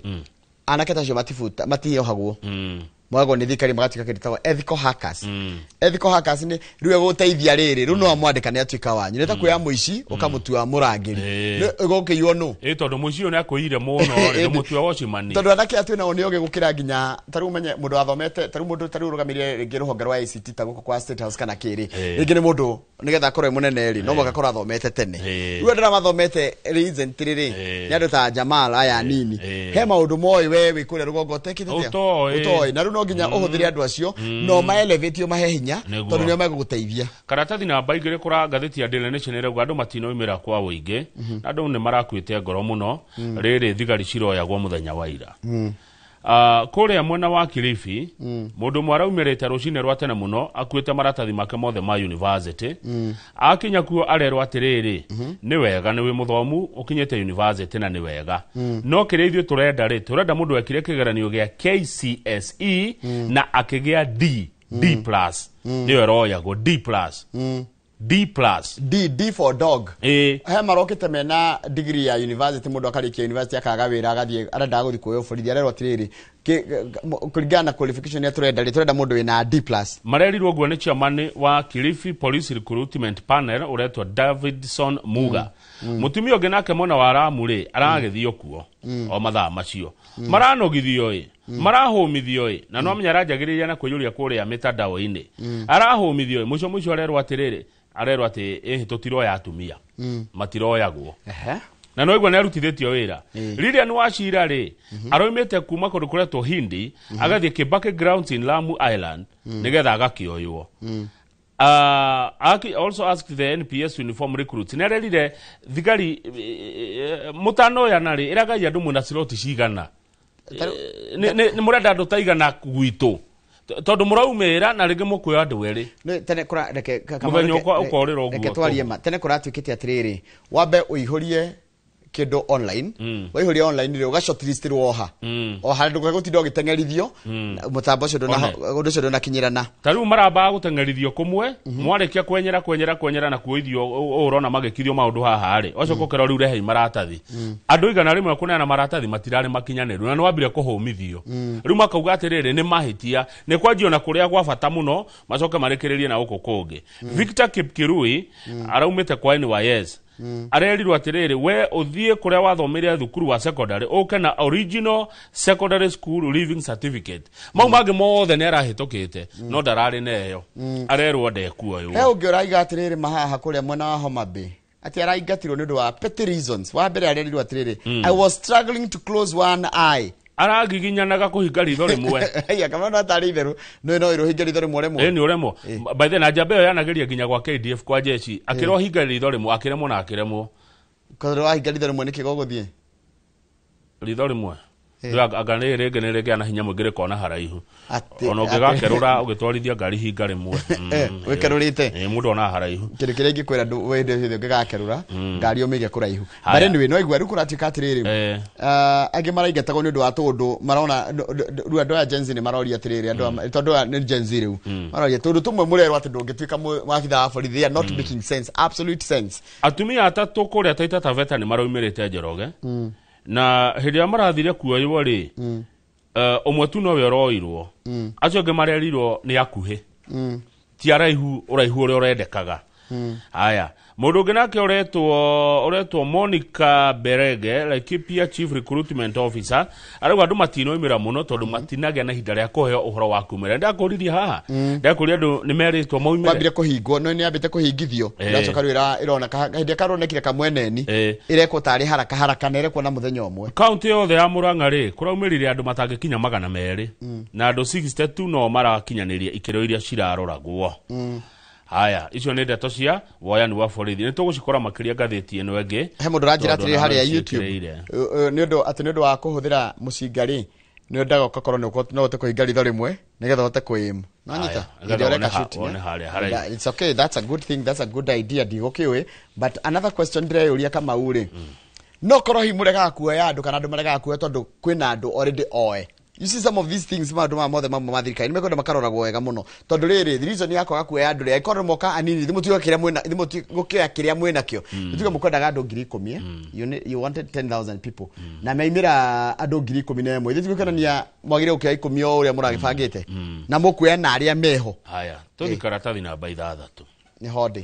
anake tacio matibuta, matiohagwo, mwagwo nĩ thirikari magatuĩka kĩndũ gĩtagwo ethical hackers. Ethical hackers nĩ rĩu egũteithia rĩrĩ, rĩu no amwandĩka nĩ atuĩka wanyu, nĩ ta kuoya mũici ũkamũtua mũrangĩri. Ĩgũkĩiywo nũ? Ĩ, tondũ mũici ũyũ nĩ akũiyire mũno rĩ, ndũmũtue watchman. Tondũ anake aya twĩnao nĩ ogĩ gũkĩra nginya tarĩu ũmenye mũndũ wathomete, tarĩu mũndũ tarĩu ũrũgamĩrĩre rĩngĩ rũhonge rwa ICT ta gũkũ kwa State House kana kĩrĩ, rĩngĩ nĩ mũndũ nĩgetha akorwo e mũnene rĩ, no mũhaka akorwo athomete tene. Rĩu andũ arĩa mathomete recently rĩ, nĩ andũ ta Jamal aya anini. He maũndũ moĩ we wĩ kũrĩa rũgongo ũtekĩte atĩa? Ũtoĩ. Ũtoĩ. Na rĩu no nginya ũhũthĩre andũ acio no maelevatio, mahe hinya, tondũ nĩo megũgũteithia. Karatathi namba 2 kũra ngathĩti ya Daily Nation ĩrauga andũ matinoimĩra kwa ũingĩ, na andũ nĩ marakuĩte ngoro mũno rĩrĩ thigari ciroyagwo mũthenya wa ira. Kũrĩa mwena wa Kilifi, mũndũ ũmwe araumĩrĩte rũcinĩ rwa tene mũno akuĩte maratathi make mothe ma university. Akinya kuo arerwo atĩrĩrĩ, nĩ wega nĩ wĩ mũthomu, ũkinyĩte university na nĩ wega, no kĩrĩa ithuĩ tũrenda rĩ, tũrenda mũndũ ekire kĩgeranio gĩa KCSE na akĩgĩa D, D plus. Nĩyo ĩroyagwo D plus, D plus. D, D for dog. Ĩ. He marokĩte mena degree ya university, mũndũ akarĩkia university akaga wĩra, agathiĩ arendaga gũthiĩ kuoya borithi, arerwo atĩrĩrĩ, kũringana na qualification ĩrĩa tũrenda rĩ, tũrenda mũndũ wĩna D plus. Marerirwo ũguo nĩ chairman wa Kilifi Police Recruitment Panel ũretwo Davidson Muga. Mũtumia ũngĩ nake mwena wa Ramu rĩ, aragĩthio kuo o mathaa macio, maranogithio ĩ, marahũmithio ĩ, na no amenya aranjagĩrĩria na kwĩyũria kũrĩa mĩtandao-inĩ. Arahũmithio ĩ, mũico mũico arerwo atĩrĩrĩ, arerwo atĩ ĩhĩ, tũtiroya atumia. Matiroyagwo. Na no igua nĩ arutithĩtio wĩra. Lilian Wachira rĩ, aroimĩte kuma kũndũ kũretwo Hindi agathiĩ Kibaki Grounds in Lamu Island nĩgetha agakĩoywo. Also asked the NPS uniform recruits, nĩ arerire thigari mũtanoyana rĩ, ĩragai andũ mwĩna slot cigana. Nĩ mũrenda andũ ta igana gwitũ, tondũ mũraumĩra na rĩngĩ mũkuoya andũ erĩ. Nĩ tene kũra reke Mũthenya ũkorĩra ũguo reke twarie tũhũ. ma tene kũratuĩkĩte atĩrĩrĩ, wambe ũihũrie Kĩndũ online, waihũria online rĩ, ũga-shortlist-ĩrwo oha o harĩa, ndũgagũtinda ũgĩteng'erithio mũtambo ũcio ũndũ ũcio ndũnakinyĩrana. Ta rĩu marambaga gũteng'erithio kũmwe, mwarĩkia kwenyera kwenyera kwenyera na kuoithio ũũ, ũrona magĩkirio maũndũ haha rĩ, ũcoka ũkerwo rĩu rehei maratathi. Andũ 100 kũneana maratathi matirarĩ makinyanĩru na nĩ wambire kũhũmithio. Rĩu makauga atĩrĩrĩ, nĩ mahĩtia nĩ kwanjio na kũrĩa gwa bata mũno, macoke marĩkĩrĩrie na gũkũ kũngĩ. Victor Kipkirui araumĩte kwa NYS, arerirwo atĩrĩrĩ, we ũthiĩ kũrĩa wathomire thukuru wa secondary, ũke na original secondary school leaving certificate. Mau mangĩ mothe nĩ arahĩtũkĩte, no ndararĩ neyo, arerwo ndekuoywo. He ũngĩ ũraiga atĩrĩrĩ, mahaha kũrĩa mwena wa Homa Bay, atĩ araingatirwo nĩ ũndũ wa petty reasons. Wa mbere arerirwo atĩrĩrĩ, "I was struggling to close one eye." Aragiginyanaga kũhinga ritho rĩmwe. Aya kama no tarĩ itherũ no ĩrũhinge ritho rĩmwe rĩmwe. Ĩ nĩ ũremwo. By the way, na njamba ĩyo yanageria nginya gwa KDF, kwa jeshi, akĩrwo hinga ritho rĩmwe, akĩremwo na akĩremwo. Tondũ wahinga ritho rĩmwe nĩkĩ gũgũthiĩ? Ritho rĩmwe. Rĩu anga nĩ rĩngĩ nĩ rĩngĩ na hinya mũingĩ rĩkona haraihu. Ona Atĩ- ũngĩgakerũra ũgĩtwarithia ngari, hinga rĩmwe. Wĩkerũrĩte. Ĩ, mũndũ onaga haraihu. Kĩndũ kĩrĩa ingĩkwĩra hĩndĩ ĩyo ũngĩgakerũra ngari ũmĩige kũraihu. Haya. But anyway, no igua rĩu kũratuĩka atĩrĩrĩ, angĩ maraingatagwo nĩ ũndũ wa tũndũ marona rĩu andũ aya Gen Z nĩ maroria atĩrĩrĩ, andũ tondũ aya nĩ Gen Z rĩu maroria tũndũ tũmwe mũrerwo atĩ ndũngĩtuĩka wabithaa wa borithi, they are not making sense, absolute sense. Atumia atatũ kũrĩa Taita Taveta nĩ maraumĩrĩte Njoroge, na hĩndĩ ĩrĩa marathire kuoywo rĩ, ũmwe tu nowe ũroirwo, acio angĩ marerirwo nĩ akuhĩ, ti araihu ũraihu ũrĩa ũrendekaga. Haya, mũndũ ũngĩ nake ũretwo Monica Berege, Laikipia Chief Recruitment Officer, arauga andũ matinoimĩra mũno tondũ matinagĩa na ihinda rĩa kũheo ũhoro wa kumĩra. Ndakũririe haha, ndakũria andũ nĩ merĩtwo maumĩre. Kwambire kũhingwo, no nĩ yambĩte kũhingithio, ĩracoka rĩu ĩroneka hĩndĩ ĩrĩa karonekire kamweneni, ĩrekwo tarĩ haraka haraka na ĩrekwo na mũthenya ũmwe. Kaunti yothe ya Murang'a rĩ, kũraumĩrire andũ matangĩkinya 200, na andũ 62 no marakinyanĩria ikĩro iria ciraroragwo. Haya, icio nĩ ndeto cia woyani wa borithi, nĩ tũgũcikora makĩria ngathĩti ĩno ĩngĩ. He mũndũ ũranjĩra Tondũ atĩrĩrĩ ona harĩa no YouTube, ciĩkĩrĩire. Nĩ ũndũ atĩ nĩ ũndũ wa kũhũthĩra mũcinga rĩ, nĩ wendaga ũgakorwo no ũhote kũhinga ritho rĩmwe nĩgetha ũhote kũ-aim. Nonyita? Haya, Hĩndĩ ĩrĩa nĩgetha ũreka shooting, wone eh? harĩa haraihu. It's okay, that's a good thing, that's a good idea, ndigũkĩũĩ. But another question ndĩreyũria, Kamau rĩ, no korwo hihi mũregaga kuoya andũ kana andũ maregaga kuoya tondũ kwĩna andũ already oe. You see, some of these things, maũndũ maya mothe mamwe ma thirikari nĩ mekwenda makaroragwo wega mũno, tondũ rĩrĩ, the reason ya kwaga kuoya andũ rĩ, angĩkorwo moka anini, thimũ tiga kĩrĩa mwĩna, thimũ ti gũkĩoya kĩrĩa mwĩna kĩo. Nĩtuge mũkwendaga andũ 10,000, eh? You wanted 10,000 people na maimĩra andũ 11,000, ithuĩ tigũkĩonania mwagĩrĩire gũkĩoya 10 o ũrĩa mũragĩbangĩte na mũkuoya na arĩa meho. Haya, tũthi karatathi namba 6. Nĩ hondĩ.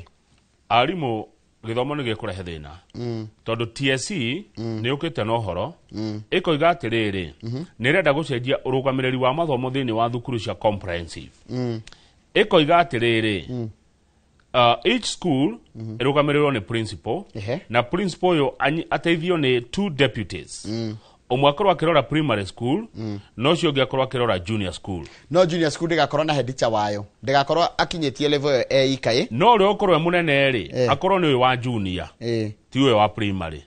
Arimũ, gĩthomo nĩ gĩkũrehe thĩna tondũ TSC nĩ yũkĩte na ũhoro, ĩkoiga atĩrĩrĩ, nĩ ĩrenda gũcenjia ũrũgamĩrĩri wa mathomo thĩinĩ wa thukuru cia comprehensive. Ĩkoiga atĩrĩrĩ, each school ĩrũgamĩrĩrwo nĩ principal, na principal ũyũ ateithio nĩ two deputies, ũmwe akorwo akĩrora primary school, na ũcio ũngĩ akorwo akĩrora junior school. No junior school ndĩgakorwo na head teacher wayo, ndĩgakorwo akinyĩtie level ĩyo e ika ĩ. No ũrĩa ũkorwo e mũnene rĩ, akorwo nĩ ũyũ wa junior, ti ũyũ wa primary,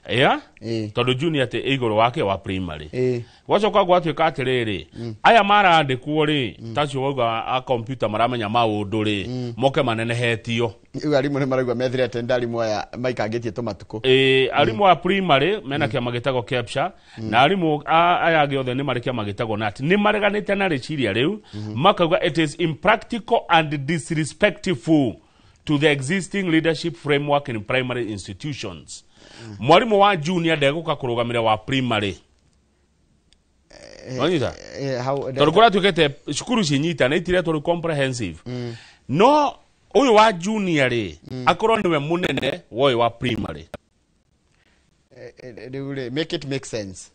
ya tondũ junior atĩ ĩ igũrũ wake wa primary. Gwacoka gwatuĩka atĩrĩrĩ, aya marandĩkwo rĩ, tacio wauga a computer maramenya maũndũ rĩ, moke manenehetio. Rĩu arimũ nĩ maraigua methirete arimũ aya maikangĩtie tũmatukũ. Ĩ, arimũ a primary mena kĩama gĩtagwo KEPSHA, na arimũ aya angĩ othe nĩ marĩ kĩama gĩtagwo KNUT. Nĩ mareganĩte na rĩciria rĩu, makauga it is impractical and disrespectful to the existing leadership framework in primary institutions. Mwarimũ wa junior ndegũka kũrũgamĩrĩra wa primary. Wanyita? Tondũ kũratuĩkĩte cukuru cinyitana itiretwo rĩu comprehensive, no ũyũ wa junior rĩ, akorwo nĩwe mũnene wa ũyũ wa primary. Rĩu rĩ, make it make sense.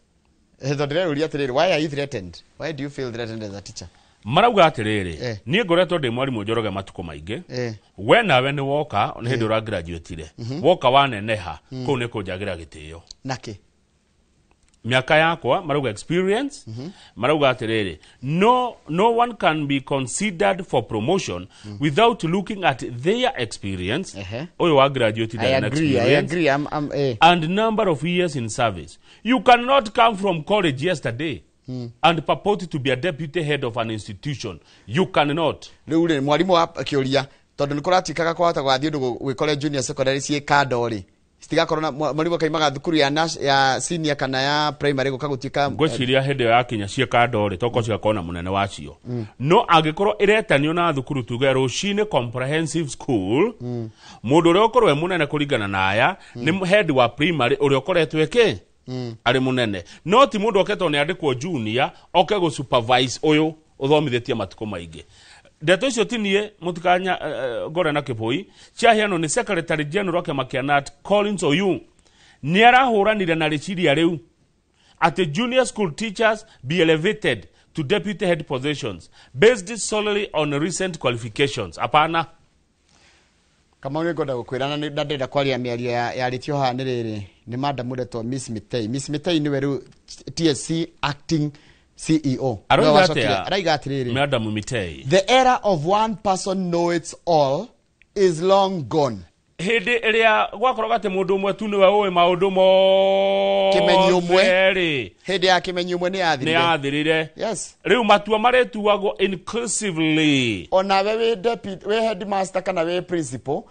Tondũ ndĩreyũria atĩrĩrĩ, why are you threatened? Why do you feel threatened as a teacher? Marauga atĩrĩrĩ, niĩ ngoretwo ndĩ mwarimũ Njoroge matukũ maingĩ, we nawe nĩ woka nĩ hĩndĩ ũragraduatire, woka waneneha, kũu nĩ kũnjagĩra gĩtĩo. Nakĩ? Mĩaka yakwa, marauga experience. Marauga atĩrĩrĩ, no one can be considered for promotion without looking at their experience. Ũyũ wa graduate I ndarĩ na agree, I experience agree. I'm. And number of years in service. You cannot come from college yesterday and purport to be a deputy head of an institution. You cannot. Rĩu rĩ, mwarimũ wa kĩũria, tondũ nĩ kũratuĩkaga kwahota gũgathiĩ ũndũ gwĩkore junior secondary ciĩ kando rĩ, Citigakorwo na mwarimu akaimaga thukuru ya ya senior kana ya primary gũka gũtuĩka. Ngwĩciria hĩndĩ ĩyo yakinya ciĩkando rĩ, toko cigakorwo na mũnene wacio, no angĩkorwo ĩretanio na thukuru, tuge rũcinĩ comprehensive school, mũndũ ũrĩa ũkorwo e mũnene kũringana na aya nĩ head wa primary ũrĩa ũkoretwo ĩkĩ arĩ mũnene, no ti mũndũ oketwo nĩ andĩkwo junior oke gũ supervise ũyũ ũthomithĩtie matukũ maingĩ. Ndeto icio ti niĩ, mũtikanya ngore na kĩbũi ciaheanwo nĩ secretary general kĩama kĩa KNUT Collins Oyu. Nĩ arahũranire na rĩciria rĩu atĩ junior school teachers be elevated to deputy head positions based solely on recent qualifications. Hapana. Kamau, nĩ ngwenda gũkwĩra na ndĩrenda kwaria mĩario yarĩtio haha nĩ rĩrĩ, nĩ madam ũretwo Miss Mitei. Miss Mitei nĩwe rĩu TSC acting CEO. Aroiga Nĩwe atĩa? Araiga atĩrĩrĩ, Madam Mitei, "The era of one person know it all is long gone." Hĩndĩ ĩrĩa gwakorwo atĩ mũndũ ũmwe tu nĩwe ũĩ maũndũ Kĩmenyi ũmwe. mothe rĩ, Hĩndĩ ya kĩmenyi ũmwe nĩ nĩ yathirire. Yathirire. Yes. Rĩu matua marĩtuagwo inclusively. Onawe wĩ deputy, wĩ headmaster kana wĩ principal,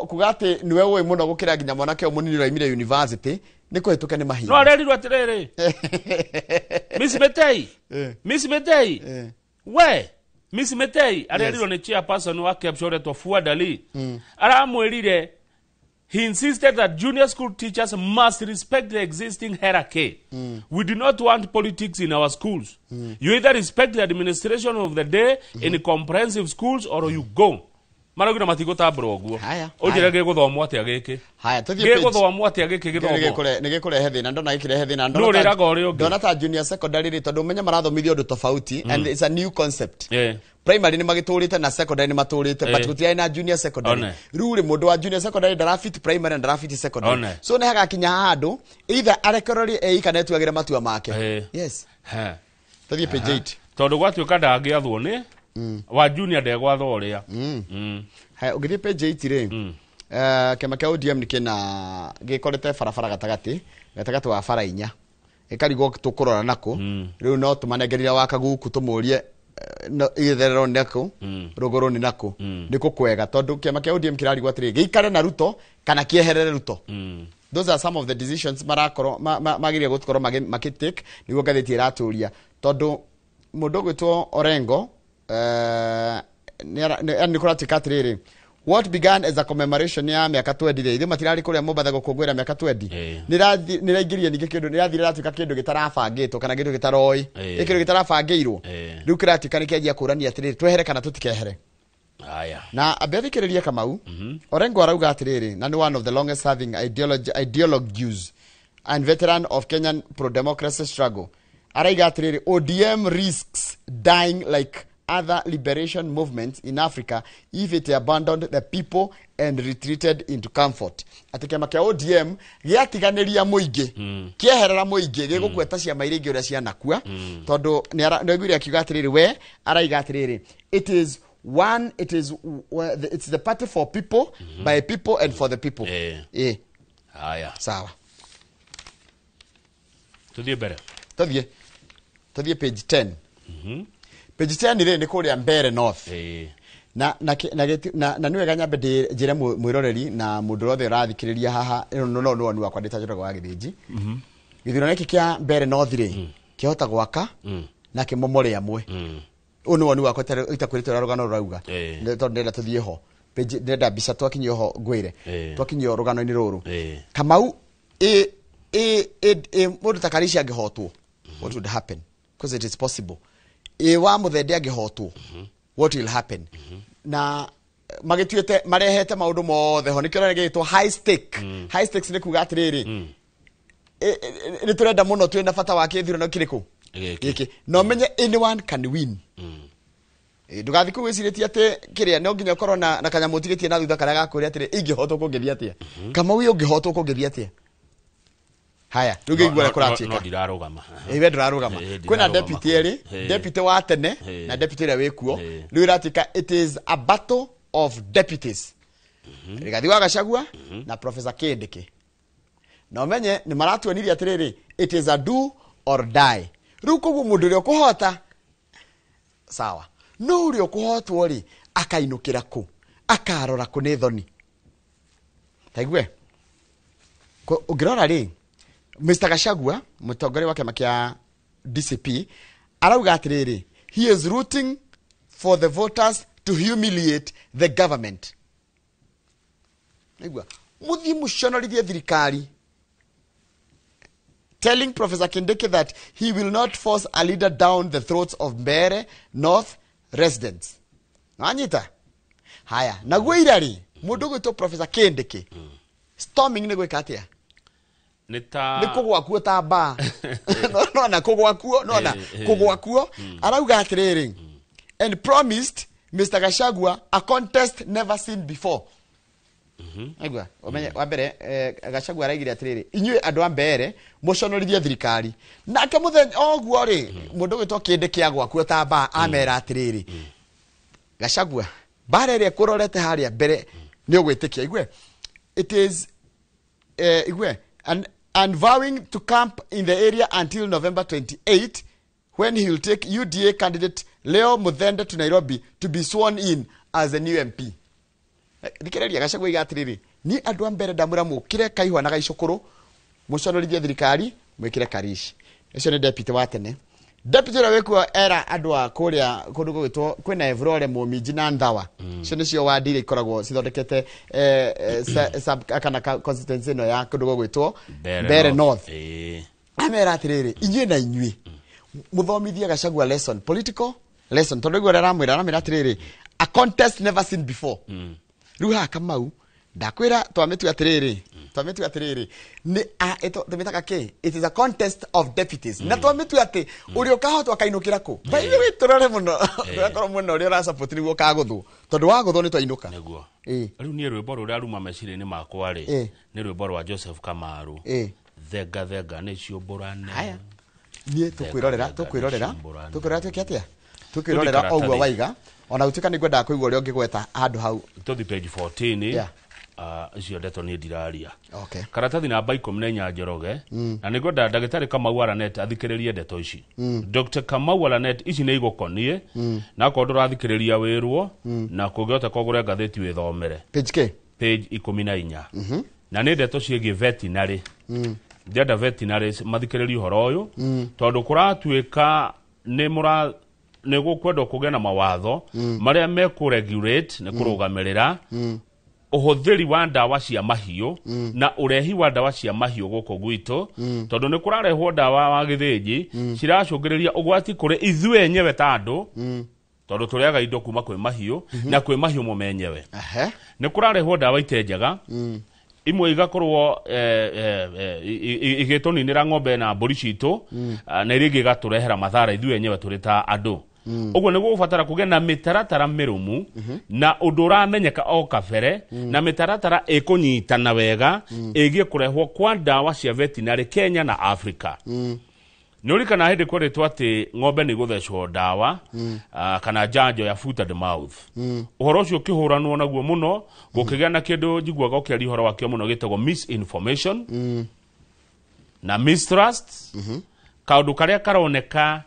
kuga atĩ nĩwe ũĩ mũno gũkĩra nginya mwanake ũyũ mũnini ũraimire university nĩ kũhĩtũke nĩ mahinda. No arerirwo atĩrĩrĩ, Miss Mitei, Miss Mitei, we Miss Mitei, arerirwo nĩ chairperson wa KEPSHA ũretwo Fuad Ali. Aramwĩrire, he insisted that junior school teachers must respect the existing hierarchy. "We do not want politics in our schools. You either respect the administration of the day in comprehensive schools or you go." Maraugire matigũtambũra ũguo. Ũnjĩre gĩgũthomwo atĩa gĩkĩ? Haya, tũthiĩ page. Gĩgũthomwo atĩa gĩkĩ gĩthomo? Nĩ gĩkũrehe thĩna, ndona gĩkĩrehe thĩna. Nũ ũrĩraga ũrĩa ũngĩ? Ndona ta junior secondary rĩ, tondũ ũmenye marathomithio ũndũ tofauti and it's a new concept. Primary nĩ magĩtũrĩte na secondary nĩ matũrĩte, but gũtirarĩ na junior secondary. Rĩu rĩ, mũndũ wa junior secondary ndarafit primary na ndarafit secondary. So nĩ hagakinya handũ either arekererie ei kana etuagĩre matua make. Yes. Tũthiĩ page 8. Tondũ gwatuĩka ndangĩathwo nĩ wa junior, ndegwatho ũrĩa. Haya, ũngĩthiĩ page 8 rĩ, kĩama kĩa ODM nĩ kĩna gĩkorete barabara gatagatĩ gatagatĩ wa bara inya, ĩkarigwo tũkũrora nakũ. Rĩu no tũmanengerire wa kaguku tũmũrie, gĩtherero nĩ nakũ, rũgũrũ nĩ nakũ, nĩ kũ kwega, tondũ kĩama kĩa ODM kĩrarigwo atĩrĩ, gĩikare na Ruto kana kĩeherere Ruto. Those are some of the decisions marakorwo magĩrĩire gũkorwo makĩtake, nĩguo ngathĩti ĩratũria, tondũ mũndũ ũgwĩtwo Orengo, nĩ kũratuĩka atĩrĩrĩ, what began as a commemoration ya mĩaka 20 rĩ, ithuĩ matirarĩ kũrĩa Mombatha gũkũngũĩra mĩaka 20, nĩraingĩria ningĩ kĩndũ, nĩrathire ĩratuĩka kĩndũ gĩtarabangĩtwo kana kĩndũ gĩtaroĩ. Ĩ kĩndũ gĩtarabangĩirwo. Rĩu kĩratuĩka nĩ kĩanjia kũrania atĩrĩrĩ, twehere kana tũtikehere? Haya. Na ambe athikĩrĩrie Kamau. Orengo arauga atĩrĩrĩ, na nĩ one of the longest serving ideologues and veteran of Kenyan pro-democracy struggle, araiga atĩrĩrĩ, "ODM risks dying like other liberation movements in Africa if it abandoned the people and retreated into comfort." Atĩ kĩama kĩa ODM gĩatiganĩria mũingĩ, kĩeherera mũingĩ, gĩgũkua ta ciama iria ingĩ ũrĩa cianakua, tondũ nĩaiguire akiuga atĩrĩrĩ, we araiga atĩrĩrĩ, it is one it is it's the party for people, by people and for the people. Haya. Sawa. Tuthiĩ mbere. Tũthiĩ page 10. Page 10 rĩ, nĩ kũrĩa Mbere North. Na nĩ wega nyambe njĩre mwĩroreri na mũndũ wothe ũrathikĩrĩria haha, ĩno no nĩ woni wakwa ndĩ ta Njoroge wa Gĩthĩnji. Gĩthurano gĩkĩ kĩa Mbere North rĩ, kĩhota gwaka na kĩmomore amwe. Ũyũ nĩ woni wakwa itakwĩrĩte ũrĩa rũgano rũrauga. Tondũ ndĩrenda tũthiĩ ho. Page, ndĩrenda mbica twakinyio ho ngwĩre. Twakinyio rũgano-inĩ rũrũ. Kamau, ĩ mũndũ ta Karicia angĩhotwo, what would happen? Because it is possible. Ĩ wa Mũthende angĩhotwo, what will happen? Na magĩtuĩte marehete maũndũ mothe ho, nĩkĩo gĩgĩtwo high stake. High stakes nĩ kuga atĩrĩrĩ, nĩ tũrenda mũno, twĩna bata wa kĩthurano kĩrĩkũ? Gĩkĩ. Gĩkĩ. Na ũmenye anyone can win. Ndũgathiĩ kũu wĩcirĩtie atĩ kĩrĩa no nginya ũkorwo na kanyamũ ũtigĩtie na thutha karĩa gakwĩra atĩrĩ, ingĩhotwo kũngĩthiĩ atĩa? Kamau, ĩ ũngĩhotwo kũngĩthiĩ atĩa? Haya, rĩu ngĩigua ũrĩa No kũratuĩka. Ndirarũgama. Ĩ, we ndũrarũgama. Kwĩna Ndirarũgama. deputy erĩ, deputy wa tene na deputy ũrĩa wĩkuo. Rĩu ĩratuĩka it is a battle of deputies, Rigathi wa Gachagua na Professor Kindiki. Na ũmenye nĩ maratuonirie atĩrĩrĩ, it is a do or die. Rĩu koguo mũndũ ũrĩa ũkũhota sawa, no ũrĩa ũkũhotwo rĩ, akainũkĩra kũ, akarora kũ nĩ thoni taigue. Ũngĩrora rĩ, Mr Gachagua, mũtongoria wa kĩama kĩa DCP, arauga atĩrĩrĩ, he is rooting for the voters to humiliate the government. Naigua mũthiĩ mũconorithie thirikari, telling Professor Kindiki that he will not force a leader down the throats of Mbeere North residents. Nanyita haya, naguo ira rĩ, mũndũ ũgwĩtwo Professor Kindiki storming nĩ gwĩka atĩa? Nĩ ta Nĩ kũgwa kuo ta mbaa. Nona kũgwa kuo, nona kũgwa kuo. Arauga atĩrĩrĩ, and promised Mr Gachagua a contest never seen before. Aigua, ũmenye wa mbere, Gachagua araigire atĩrĩrĩ, inyuĩ andũ a Mbeere mũconorithie thirikari. Nake mũthenya oguo rĩ, mũndũ ũgwĩtwo Kindiki agwa kuo ta mbaa, amera atĩrĩrĩ, Gachagua, mbara ĩrĩa ĩkũrorete harĩa mbere nĩ ũgwĩtĩkia. Igue, it is igue, and vowing to camp in the area until November 28, when he will take UDA candidate Leo Muthende to Nairobi to be sworn in as a new MP. Thikĩrĩria, Gachagua iga atĩrĩrĩ, niĩ andũ a mbere ndamwĩra mũkĩre Kaihwa na Gaicũkũrũ, mũconorithie thirikari, mwĩkĩre Karish. Ũcio nĩ deputy wa tene. Deputy ũrĩa wĩkuo era andũ a kũrĩa kũndũ gũgwĩtwo kwĩna Evrore, Mũminji na Nthawa. Icio nĩcio wadi iria ikoragwo cithondekete sub kana constituency ĩno ya kũndũ gũgwĩtwo Mbeere North. Amera atĩrĩrĩ, inyuĩ na inyuĩ mũthomithie Gachagua lesson, political lesson, tondũ iguo ũrĩa aramwĩra atĩrĩrĩ, a contest never seen before. Rĩu haha Kamau ndakwĩra twamĩtua atĩrĩrĩ nĩ tũmĩtaga kĩ, it is a contest of deputies, na twamĩtua atĩ ũrĩa ũkahotwo akainũkĩra kũ. By the way, tũrore mũno, tũgakorwo mwena ũrĩa ũrasupport nĩguo ũkagũthwo, tondũ wagũthwo nĩ twainũka. Nĩguo. Rĩu niĩ rwĩmbo rũrĩa ruma meciria-inĩ makwa rĩ, nĩ rwĩmbo rwa Joseph Kamaru, Thenga thenga nĩ ciũmbũrane. Haya, niĩ tũkwĩrorera twĩke atĩa? Tũkwĩrorera o ũguo waiga, ona gũtuĩka nĩ ngwendaga kũigua ũrĩa ũngĩgweta handũ hau. Tũthi page 14. Icio ndeto niĩ ndiraria. Karatathi namba 14, Njoroge, na nĩ ngwenda ndagĩtarĩ Kamau Aranet athikĩrĩrie ndeto ici. Dr Kamau Aranet, ici nĩ igũkoniĩ, na akorwo ndũrathikĩrĩria wĩrwo, na kũngĩhoteka ũgũre ngathĩti wĩthomere. Page K? Page 14. Na nĩ ndeto ciĩgiĩ veterinary. Ndĩrenda veterinary mathikĩrĩrie ũhoro ũyũ, tondũ kũratuĩka nĩ mũra nĩ gũkwendwo kũgĩa na mawatho marĩa mekũregulate, nĩ kũrũgamĩrĩra ũhũthĩri wa ndawa cia mahiũ na ũrehi wa ndawa cia mahiũ gũkũ gwitũ, tondũ nĩ kũrarehwo ndawa wa gĩthĩnji ciracũngĩrĩria ũgwati kũrĩ ithuĩ enyewe ta andũ, tondũ tũrĩaga indo kuma kwĩ mahiũ na kwĩ mahiũ mo menyewe. Nĩ kũrarehwo ndawa ite njega, imwe igakorwo igĩtũninĩra ng'ombe na mbũri citũ, na iria ingĩ igatũrehera mathara ithuĩ enyewe tũrĩ ta andũ. Ũguo nĩ gũgũbatara kũgĩa na mĩtaratara mĩrũmu na ũndũ ũramenyeka o kabere, na mĩtaratara ĩkũnyitana wega ĩgiĩ kũrehwo kwa ndawa cia veterinary Kenya na Africa. Nĩ ũririkana hĩndĩ kwerĩtwo atĩ ng'ombe nĩ igũthecwo ndawa, kana njanjo ya foot and mouth. Ũhoro ũcio ũkĩhũranwo naguo mũno, gũkĩgĩa na kĩndũ njiguaga ũkĩaria ũhoro wakĩo mũno gĩtagwo misinformation na mistrust, kaũndũ karĩa karoneka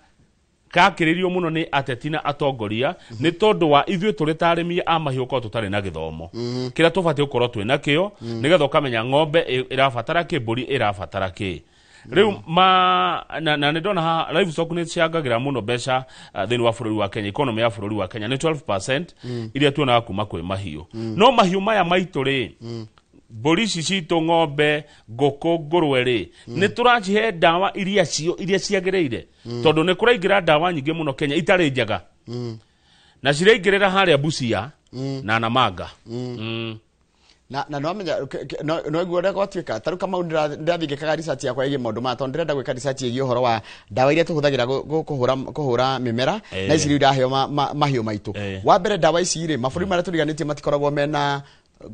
kakĩrĩrio mũno nĩ ateti na atongoria, nĩ tondũ wa ithuĩ tũrĩ ta arĩmi a mahiũ korwo tũtarĩ na gĩthomo kĩrĩa tũbatiĩ gũkorwo twĩ nakĩo, nĩgetha ũkamenya ng'ombe ĩrabatara kĩ, mbũri ĩrabatara kĩ. Rĩu ma na nĩ ndona haha livestock nĩ ciangagĩra mũno mbeca thĩinĩ wa bũrũri wa Kenya. Economy ya bũrũri wa Kenya nĩ 12% iria tuonaga kuma kwĩ mahiũ. No mahiũ maya maitũ rĩ, mbũri ici citũ, ng'ombe, ngũkũ, ngũrwe rĩ, nĩ tũracihe ndawa iria cio iria ciagĩrĩire? Tondũ nĩ kũraingĩra ndawa nyingĩ mũno Kenya itarĩ njega, na ciraingĩrĩra harĩa Busia na Namanga. Na no menya no iguo ũrĩa gwatuĩka. Ta rĩu Kamau, ndĩrathiĩ ngĩkaga research yakwa ĩgiĩ maũndũ maya, tondũ ndĩrenda gwĩka research ĩgiĩ ũhoro wa ndawa iria tũhũthagĩra kũhũra mĩmera na ici rĩu iraheo mahiũ maitũ. Wa mbere, ndawa ici rĩ, mabũrũri marĩa tũriganĩtie matikoragwo mena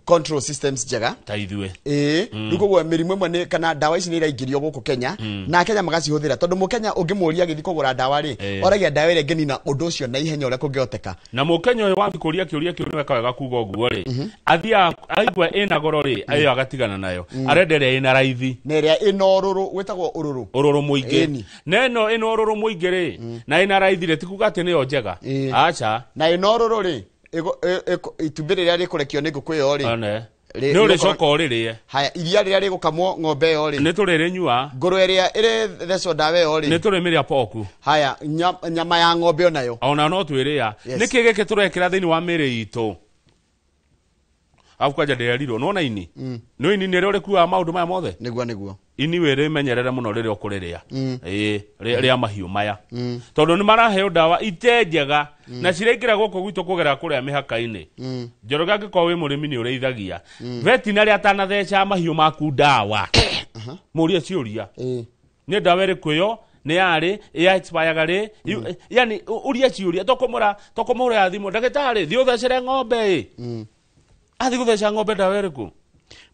control systems njega ta ithuĩ. Ĩĩ. Rĩu koguo mĩrimũ ĩmwe nĩ kana ndawa ici nĩ iraingĩrio gũkũ Kenya, na Kenya magacihũthĩra, tondũ mũkenya ũngĩmũria agĩthiĩ kũgũra ndawa rĩ, oragia ndawa ĩrĩa ĩngĩnina ũndũ ũcio na ihenya ũrĩa kũngĩhoteka. Na mũkenya ũyũ wathiĩ kũria kĩũria kĩu, nĩwe wega kuga ũguo rĩ, athiaga aigua ĩna goro rĩ, ĩyo agatigana nayo, arenda ĩrĩa ĩna raithi na ĩrĩa ĩna ũrũrũ, gwĩtagwo ũrũrũ. Ũrũrũ mũingĩ. Ĩni. Na ĩno ĩna ũrũrũ mũingĩ rĩ na ĩna raithi rĩ, ti kuga atĩ nĩyo njega, aca. Na ĩna ũrũrũ rĩ, itumbĩ rĩrĩa rĩkũrekio nĩ ngũkũ ĩyo rĩ, One. Nĩ ũrĩcoka ũrĩrĩe. Haya, iria rĩrĩa rĩgũkamwo ng'ombe ĩyo rĩ, nĩ tũrĩrĩnyua. Ngũrwe ĩrĩa ĩrĩthecwo ndawa ĩyo rĩ, nĩ tũrĩmĩrĩa poku. Haya, nyama ya ng'ombe onayo ona no twĩrĩa. Yes. Nĩkĩ gĩkĩ tũrekĩra thĩinĩ wa mĩĩrĩ itũ? Arabu kwanja ndĩrerirwo nona ini, nĩ ini nĩ rĩo rĩkuaga maũndũ maya mothe. Nĩguo ini wĩrĩmenyerere mũno rĩrĩa ũkũrĩrĩa. Ĩĩ, rĩa mahiũ maya, tondũ nĩ maraheo ndawa ite njega na ciraingĩra gũkũ gwitũ kũgerera kũrĩa mĩhaka-inĩ. Njoroge, angĩkorwo wĩ mũrĩmi nĩ ũrĩithagia, vetinarĩ atanatheca mahiũ maku ndawa, mũrie ciũria, nĩ ndawa ĩrĩkũ ĩyo, nĩ yarĩ ya expire rĩ, yani ũrie ciũria, tokũmũra tokũmũhũrĩra thimũ, ndagĩtarĩ, thiĩ ũthecere ng'ombe ĩ, athiĩ gũtheca ng'ombe ndawa ĩrĩkũ?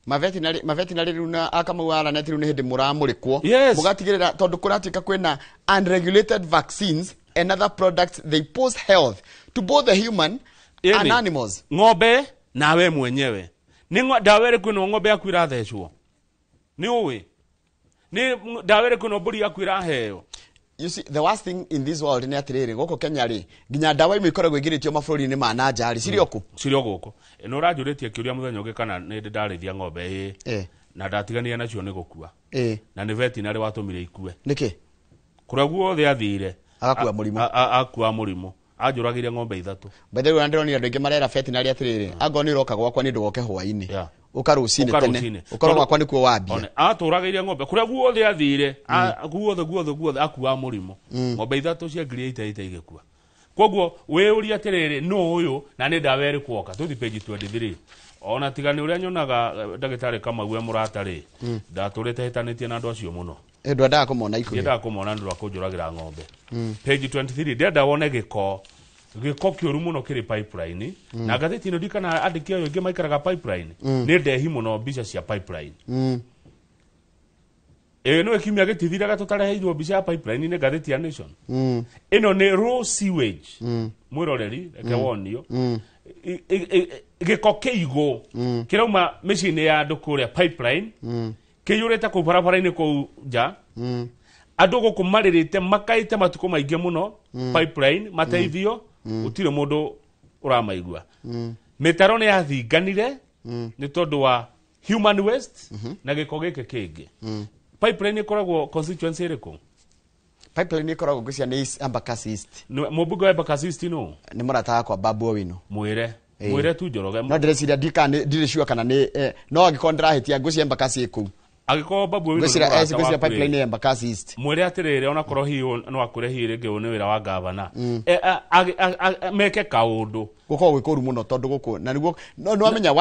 Mavetinarĩ rĩu na akamau araneti rĩu nĩ hĩndĩ mũramũrĩkwo. Yes. Mũgatigĩrĩra tondũ kũratuĩka kwĩna unregulated vaccines and other products, they pose health to both the human and animals. Ng'ombe nawe mwenyewe nĩ ndawa ĩrĩkũ ĩno ng'ombe yaku ĩrathecwo? Nĩ ũĩ nĩ ndawa ĩrĩkũ ĩno mbũri yaku ĩraheo? You see, the worst thing in this world nĩ atĩrĩrĩ, gũkũ Kenya rĩ, nginya ndawa imwe ikoragwo igirĩtio mabũrũri-inĩ ma na nja rĩ, cirĩ o kũ? Cirĩ o gũkũ. Nĩ ũranjũrĩtie kĩũria mũthenya ũngĩ kana nĩ ndĩ ndarĩithia ng'ombe. Ĩĩ. Na ndatiganire nacio nĩ gũkua. Na nĩ vetinarĩ watũmire ikue. Nĩkĩ? Kũrĩa guothe athire agakua mũrimũ. Akua mũrimũ, anjũragĩire ng'ombe 3. By the way, ndĩronire andũ aingĩ marera vetinarĩ atĩrĩrĩ, angorwo nĩ ũroka gwakwa nĩ ndũgoke hwaĩ-inĩ, ũka rũcinĩ Ũka tene, rũcinĩ. ũkorwo gwakwa nĩkuo wambia. Atũragĩire ng'ombe kũrĩa guothe athire, guothe guothe guothe akuaga mũrimũ. Ng'ombe 3 cia 80,000 igĩkua. Koguo wĩũrie atĩrĩrĩ, nũ ũyũ na nĩ ndawa ĩrĩkũ oka? Tũthi page 23. Ona tiga nĩ ũrĩa nyonaga ndagĩtarĩ Kamau e mũrata rĩ, ndatũrĩte hĩtanĩtie na andũ acio mũno. Ndwendaga kũmona ikuhĩ. Ndiendaga kũmona nĩ ũndũ wa kũnjũragĩra ng'ombe. Page 23, ndĩrenda wone gĩko, gĩko kĩũru mũno kĩrĩ pipeline. Na ngathĩti ĩno ndikana andĩki ayo aingĩ maikaraga pipeline. Nĩ ndehi mũno mbica cia pipeline. Ĩĩ, nĩwe kiumia gĩtithiraga tũtareheirwo mbica ya pipeline nĩ ngathĩti ya Nation. Ĩno nĩ raw sewage. Mwĩroreri, reke wonio gĩko kĩigũ kĩrauma mĩciĩ-inĩ ya andũ kũrĩa pipeline, kĩiyũrĩte kũu barabara-inĩ kũu nja. Andũ gũkũ marĩrĩte makaĩte matukũ maingĩ mũno pipeline mateithio. Gũtirĩ mũndũ ũramaigua. Mĩtaro nĩ yathinganire nĩ tondũ wa human waste na gĩko gĩkĩ kĩngĩ. Pipeline ĩkoragwo constituency ĩrĩkũ? Pipeline ĩkoragwo ngwĩciria nĩ Embakasi East. Mũmbunge wa Embakasi East nũ? Nĩ mũrata wakwa Babu Owino. Mwĩre. Mwĩre tu Njoroge. No ndĩreciria ndirĩ sure kana nĩ no angĩkorwo ndĩrahĩtia, ngwĩciria Embakasi ĩ kũu. Angĩkorwo Babu Owino nĩ Ngwĩciria mũrata ngwĩciria waku rĩ, pipeline ya Embakasi East. Mwĩre atĩrĩrĩ, onakorwo hihi no akwĩre hihi rĩngĩ ũyũ nĩ wĩra wa gavana. Meke kaũndũ. Gũkoragwo gwĩ kũru mũno tondũ gũkũ na nĩguo no nĩwamenya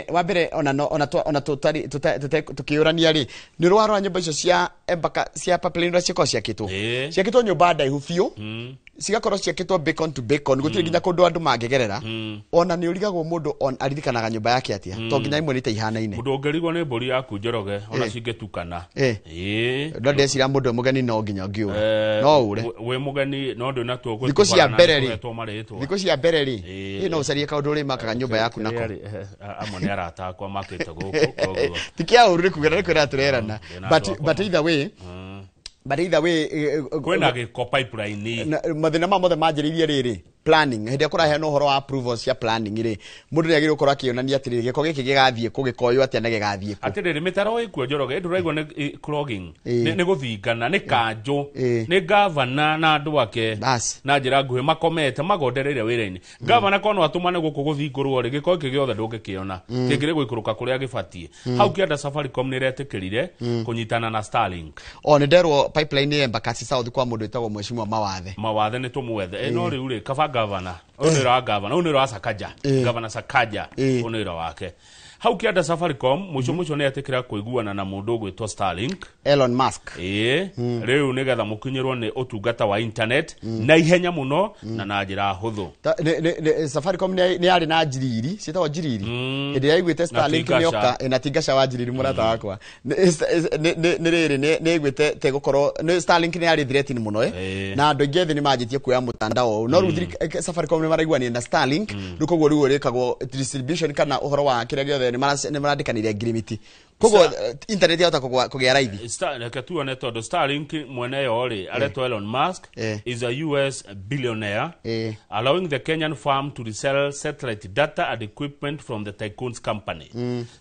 wa mbere ona no, ona ona tũtarĩ tũkĩũrania rĩ, nĩ ũrwarora nyũmba icio cia Embaka cia pipeline ũrĩa cikoragwo ciakĩtwo, ciakĩtwo nyũmba ndaihu biũ, cigakorwo ciakĩtwo bacon to bacon, gũtirĩ nginya kũndũ andũ mangĩgerera. Ona nĩ ũrigagwo mũndũ aririkanaga nyũmba yake atĩa, to nginya imwe nĩ ta ihanaine. Mũndũ ũngĩrigwo nĩ mbũri yaku, Njoroge, ona cingĩtukana. No ndeciria mũndũ mũgeni no nginya ũngĩũra, no ũre. Wĩ mũgeni no ndwĩ natuo. Thikũ cia mbere rĩ, marĩtwa. Thikũ cia mbere rĩ, ĩ no ũcarie kaũndũ ũrĩmakaga nyũmba yaku nako. Amwe nĩ arata akwa makĩte gũkũ, koguo Ti kĩa ũru nĩ kuga nĩ kwĩra tũrerana. Ndĩna But andũ akwa. But either way kwĩna gĩko pipeline. Mathĩna ma mothe manjĩrĩirie rĩrĩ planning, hĩndĩ ĩrĩa kũraheanwo ũhoro wa approvals cia planning rĩ, mũndũ nĩ agĩrĩirwo gũkorwo akĩonania atĩrĩrĩ, gĩko gĩkĩ gĩgathiĩ kũ, gĩkoywo atĩa na gĩgathiĩ kũ. Atĩrĩrĩ, mĩtaro ĩkuo, Njoroge, ĩndũ ũraigua nĩ clogging. Ĩĩ. Nĩ gũthingana nĩ kanjũ, Ĩĩ. nĩ gavana na andũ ake na njĩra nguhĩ makomete magondereire wĩra-inĩ. Gavana korwo no atũmane gũkũ gũthingũrwo rĩ, gĩko gĩkĩ gĩothe ndũngĩkĩona. Kĩngĩrĩ gũikũrũka kũrĩa gĩbatiĩ. Hau kĩanda Safaricom nĩ ĩretĩkĩrire kũnyitana na Starlink. O nĩ nderwo pipeline ya Embakasi South kwa mũndũ wĩtagwo Mheshimiwa Mawathe. Mawathe nĩ tũmwethe. No Ĩĩ. rĩu rĩ, kaba gavana ũyũ nĩ wĩra wa gavana, ũyũ nĩ wĩra wa Sakaja. Gavana Sakaja, Ĩĩ. ũyũ nĩ wĩra wake. Hau kĩanda Safaricom mũico mũico nĩ etĩkĩra kũiguana na mũndũ ũgwĩtwo Starlink. Elon Musk. Ĩĩ, rĩu nĩgetha mũkinyĩrwo nĩ ũtungata wa internet na ihenya mũno na njĩra hũthũ. Safaricom nĩ yarĩ na njiriri, ciĩtagwo njiriri, hĩndĩ ĩrĩa yaiguĩte Na Starlink Tingasha. nĩoka, na Tingasha wa njiriri mũrata wakwa. Nĩ rĩrĩ nĩ yaiguĩte tegũkorwo nĩ Starlink nĩ yarĩ threatening mũno, na andũ aingĩ ethĩ nĩ manjĩtie kuoya mũtandao ũũ, no rĩu Safaricom nĩ maraiguanire na Starlink, rĩu koguo rĩu ũrĩkagwo distribution kana ũhoro wa kĩrĩa gĩothe. ĩyo nĩ marandĩkanire ngirimiti koguo internet yahota kũgĩa raithi. Reke tuone tondũ Starlink mwene yo rĩ aretwo Elon Musk is a US billionaire allowing the Kenyan firm to resell satellite data and equipment from the tycoon's company.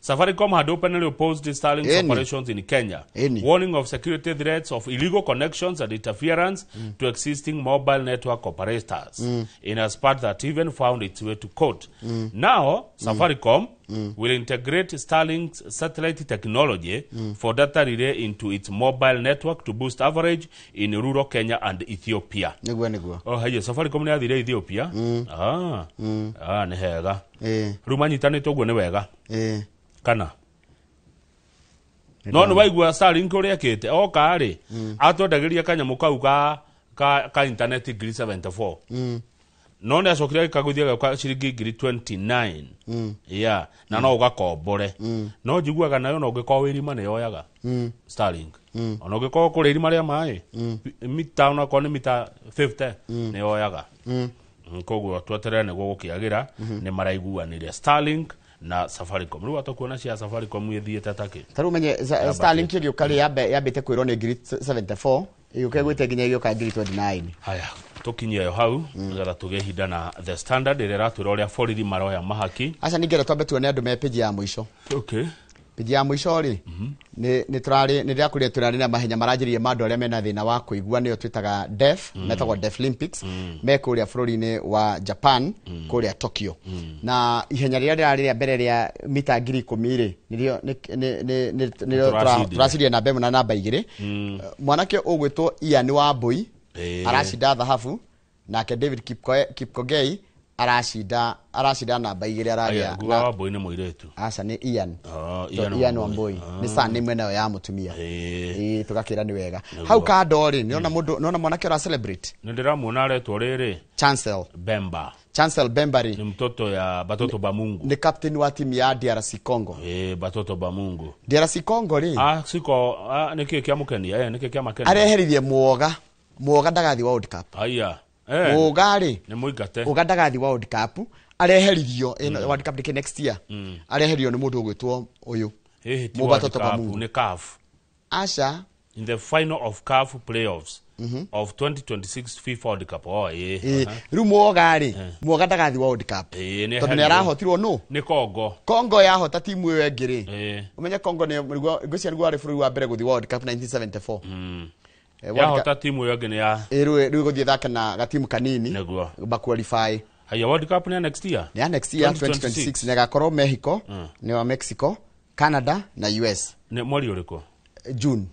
Safaricom had openly opposed Starlink's operations in Kenya, warning of security threats of illegal connections and interference to existing mobile network operators, in a spat that even found its way to court. Now, Safaricom will integrate Starlink's satellite technology for data relay into its mobile network to boost average in rural Kenya and Ethiopia. Niguo. Oh, haya Safaricom nĩ yathire Ethiopia. Nĩ hega. Rĩu manyitanĩte ũguo nĩ wega. Kana no nĩ waigua Starlink ũrĩa ĩkĩte oka rĩ atwendagĩria kanyamũ kau ka internet 74. No nĩ acokire agĩkagũithia gĩũka ciringi 29. Yeah, na no ũgakombore. No njiguaga nayo no ũngĩkorwo wĩ irima nĩ yoyaga. Starlink. Ona ũngĩkorwo kũrĩa irima rĩa maĩ, mita onakorwo nĩ mita 50 nĩ yoyaga. Koguo tweterere nĩguo gũkĩagĩra nĩ maraiguanĩire Starlink na Safaricom. Rĩu atakuona cia Safaricom ĩthiĩte takĩ. Ta rĩu menye Starlink ĩgĩũka rĩ yambĩte kwĩrwo nĩ 74 ĩgĩũka ĩgwĩte nginya ĩgĩũka 29. Haya, tukinyie yo hau nĩgetha tũgĩe ihinda na The Standard ĩrĩa ĩratwĩra ũrĩa borithi maroya mahaki. Aca ningĩ twambe tuone andũ me page ya mũico. Okay. Page ya mũico rĩ nĩ tũrarĩ nĩ ndĩrakwĩrire tũrarĩ na mahenya maranjĩrĩria ma andũ arĩa mena thĩna wa kũigua nĩyo twĩtaga deaf, metagwo Deaf Olympics, me kũrĩa bũrũri-inĩ wa Japan, kũrĩa Tokyo. Na ihenya rĩrĩa rĩrarĩ rĩa mbere rĩa mita 10,000 rĩ nĩrĩo tũracirie namba ĩmwe na namba 2. Mwanake ũgwĩtwo Ian Wambui aracinda thahabu, nake David Kipkogei aracinda namba 2 aragĩa. Nguga Wambui nĩ mũirĩtu. Aca nĩ Ian. Ian Wambui nĩ surname nayo ya mũtumia. Tũgakĩra nĩ wega. Hau kando rĩ nĩona mũndũ nĩona mwanake ũra celebrate. Nĩ ndĩramuona aretwo rĩrĩ Chancel Bemba. Chancel Bemba rĩ ni mtoto ya batoto ba Mungu. Ni captain wa timu ya DRC Congo. Batoto ba Mungu. DRC Congo rĩ. Siko nĩkĩ kĩa mũkenia nĩkĩ kĩa makenia. Areheririe muoga. Muoga ndagathi World Cup. Aya. Muoga rĩ nĩ mũingate. Muoga ndagathi World Cup areheririo World Cup ndike next year. Areheririo nĩ mũndũ ũgwĩtwo ũyũ. Mubatoto ba Mungu nĩ CAF. Aca in the final of CAF playoffs of 2026 FIFA World Cup. Rĩu muoga rĩ muoga ndagathi World Cup. Tondũ nĩ arahotirwo nũ? Nĩ Congo. Congo yahota timu ĩyo ĩngĩ rĩ. Ũmenye Congo nĩ ngwĩciria nĩguo warĩ bũrũri wa mbere gũthiĩ World Cup 1974. Yahota timu ĩyo ĩngĩ nĩ ya rĩu ĩgũthiĩ thaka na gatimu kanini nĩguo ba qualify. Haya World Cup nĩ next year. Nĩ ya next year 2026 nĩ gakorwo Mexico, nĩ wa Mexico, Canada na US. Nĩ mweri ũrĩkũ? June.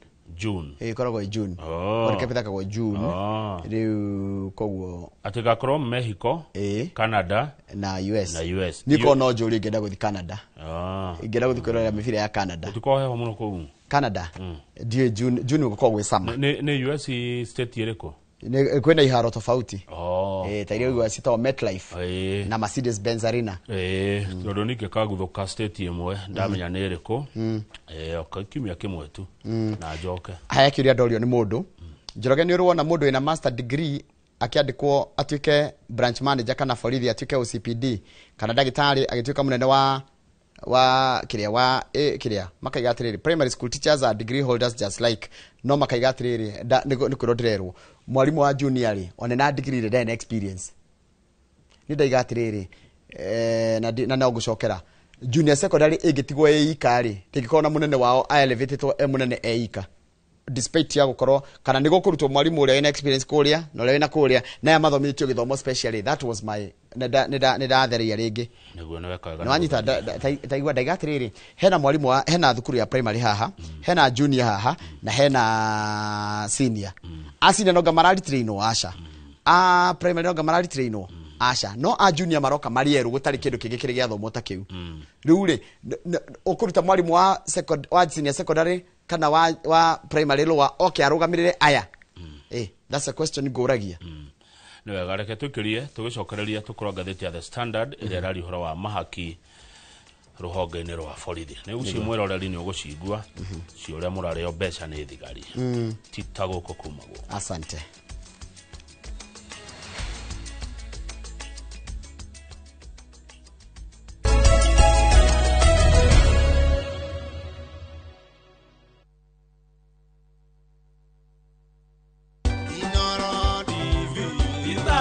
Ĩkoragwo June. World Cup ĩthakagwo June. Rĩu koguo atĩ gakorwo Mexico, Canada na US. Na US. Niĩ korwo no njũrie ingĩenda gũthiĩ Canada. Ingĩenda gũthiĩ kwĩrorera mĩbira ya Canada. Gũtikoragwo heho mũno kũu. Canada. Ndiũĩ June gũkoragwo gwĩ summer. Nĩ US state ĩrĩkũ? Kwĩna iharo tofauti. Ta iria ũiguaga ciĩtagwo MetLife na Mercedes Benz Arena. Tondũ ningĩ kaguthũka state ĩmwe ndamenya nĩ ĩrĩkũ. Kiumia kĩmwe tu na njoke. Haya kĩũria ndorio nĩ mũndũ. Njoroge nĩ ũrĩ wona mũndũ wĩna master degree akĩandĩkwo atuĩke branch manager kana borithi atuĩke OCPD kana ndagĩtarĩ agĩtuĩka mũnene wa kĩrĩa wa kĩrĩa makaiga atĩrĩrĩ primary school teachers are degree holders just like no makaiga atĩrĩrĩ nĩ kwĩrwo ndĩrerwo mwarimũ wa junior rĩ one na degree rĩ ndarĩ na experience. Nĩ ndaiga atĩrĩrĩ na no ngũcokera junior secondary ĩngĩtigwo ĩ ika rĩ ndĩngĩkorwo na mũnene wao elevated e mũnene e ika despite ya gũkorwo kana nĩ gũkũrutwo mwarimũ ũrĩa wĩna experience kũrĩa na ũrĩa wĩna kũrĩa na aya mathomithĩtio gĩthomo specially. That was my nĩ ndathereia rĩngĩ. Nĩguo nĩ weka wega. Nĩ wanyita taigua ndaiga atĩrĩrĩ hena mwarimũ hena thukuru ya primary haha, hena junior haha na hena senior. A senior nonga mararitrainwo aca. A primary nonga mararitrainwo aca. No a junior maroka marĩ erũ gũtarĩ kĩndũ kĩngĩ kĩrĩ gĩathomwo ta kĩu. Rĩu rĩ ũkũruta mwarimũ wa senior secondary kana wa primary lower oke arũgamĩrĩre aya. That's a question ngũragia. Nĩ wega reke tũikĩrie tũgĩcokereria tũkorwo ngathĩti ya The Standard ĩrĩa ĩraria ũhoro wa mahaki rũhonge-inĩ rwa borithi. Nĩ ũcio mwĩroreri nĩ ũgũcigua cio ũrĩa mũrarĩo mbeca nĩ thigari. Ti ta gũkũ kumagwo. Asante.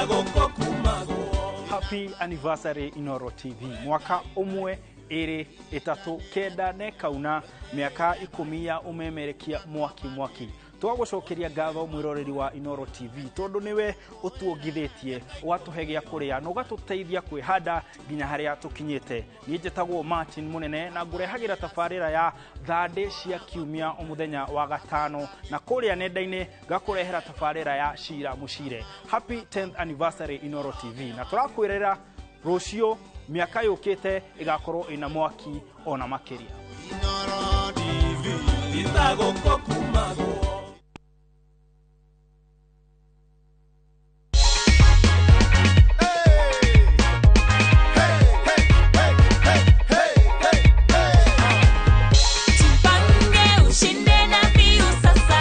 Itagũkũ kumagwo. Happy anniversary Inoro TV. Mwaka ũmwe ĩrĩ ĩtatũ kenda na ĩkauna mĩaka 10 ya ũmemerekia mwaki mwaki. Twagũcokeria ngatho mwĩroreri wa Inoro TV tondũ nĩwe ũtuongithĩtie ũgatũhe gĩa kũrĩa na ũgatũteithia kwĩhanda nginya harĩa tũkinyĩte. Niĩ njĩtagwo Martin Mũnene na ngũrehagĩra tabarĩra ya thandĩ cia kiumia o mũthenya wa gatano na kũrĩa nenda-inĩ ngakũrehera tabarĩra ya Cira Mũcire. Happy 10th anniversary Inoro TV na tũrakwĩrĩra rũciũ mĩaka yũkĩte ĩgakorwo ĩna mwaki ona makĩria. Inoro TV itagũkũ kumagwo. Jipange ushinde na Viusasa.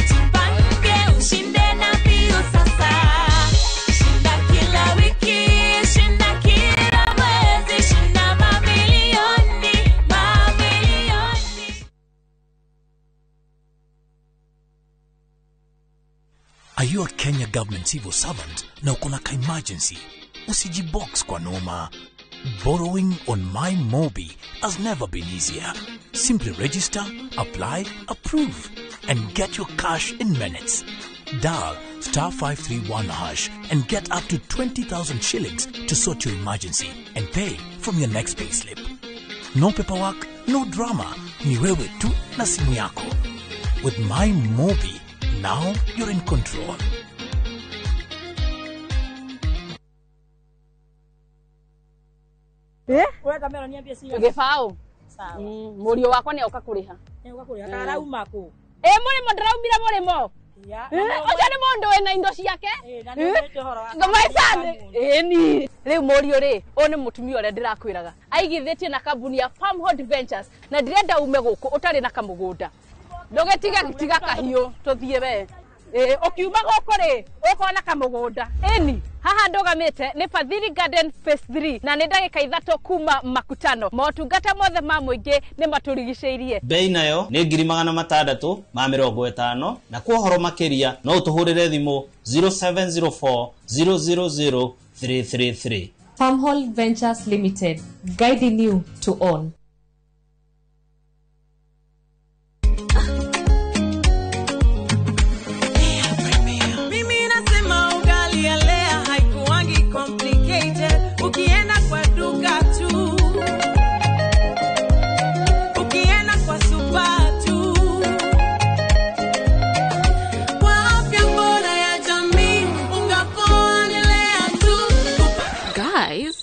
Jipange ushinde na Viusasa. Shinda kila wiki, shinda kila mwezi, shinda mamilioni, mamilioni. Are you a Kenya government civil servant na uko na ka emergency? Usijibox kwa noma. Borrowing on MyMobi has never been easier. Simply register, apply, approve, and get your cash in minutes. Dial *531# and get up to 20,000 shillings to sort your emergency and pay from your next payslip. No paperwork, no drama. Ni wewe tu na simu yako. With MyMobi, now you're in control. Gĩbaũ mũriũ wakwa nĩ oka kũrĩha. Ĩ mũrĩmo ndĩraumire mũrĩmo. Ũcio nĩ mũndũ wĩna indo ciake. Ĩni rĩu mũriũ rĩ, ũyũ nĩ mũtumia ũrĩa ndĩrakwĩraga aigithĩtie na kambuni ya Farmhold Ventures na ndĩrenda ume gũkũ ũtarĩ na kamũgũnda. Ndũgĩtige tiga kahiũ tũthiĩ we. Ũkiuma gũkũ rĩ ũkona kamũgũnda. Ĩni haha ndũgamĩte nĩ Fadhili Garden Phase 3 na nĩ ndagĩka 3 kuma Makutano. Motungata mothe ma mũingĩ nĩ matũrigicĩirie. Bei nayo nĩ 650,000 na kwa ũhoro makĩria no ũtũhũrĩre thimũ 0704 000 333. Farmhold Ventures Limited, guiding you to own. Mimi nasema ugali ya Lea haikuangi complicated. Ukienda kwa duka tu, ukienda kwa super tu. Kwa afya bora ya jamii, unga poa ni Lea tu. Guys,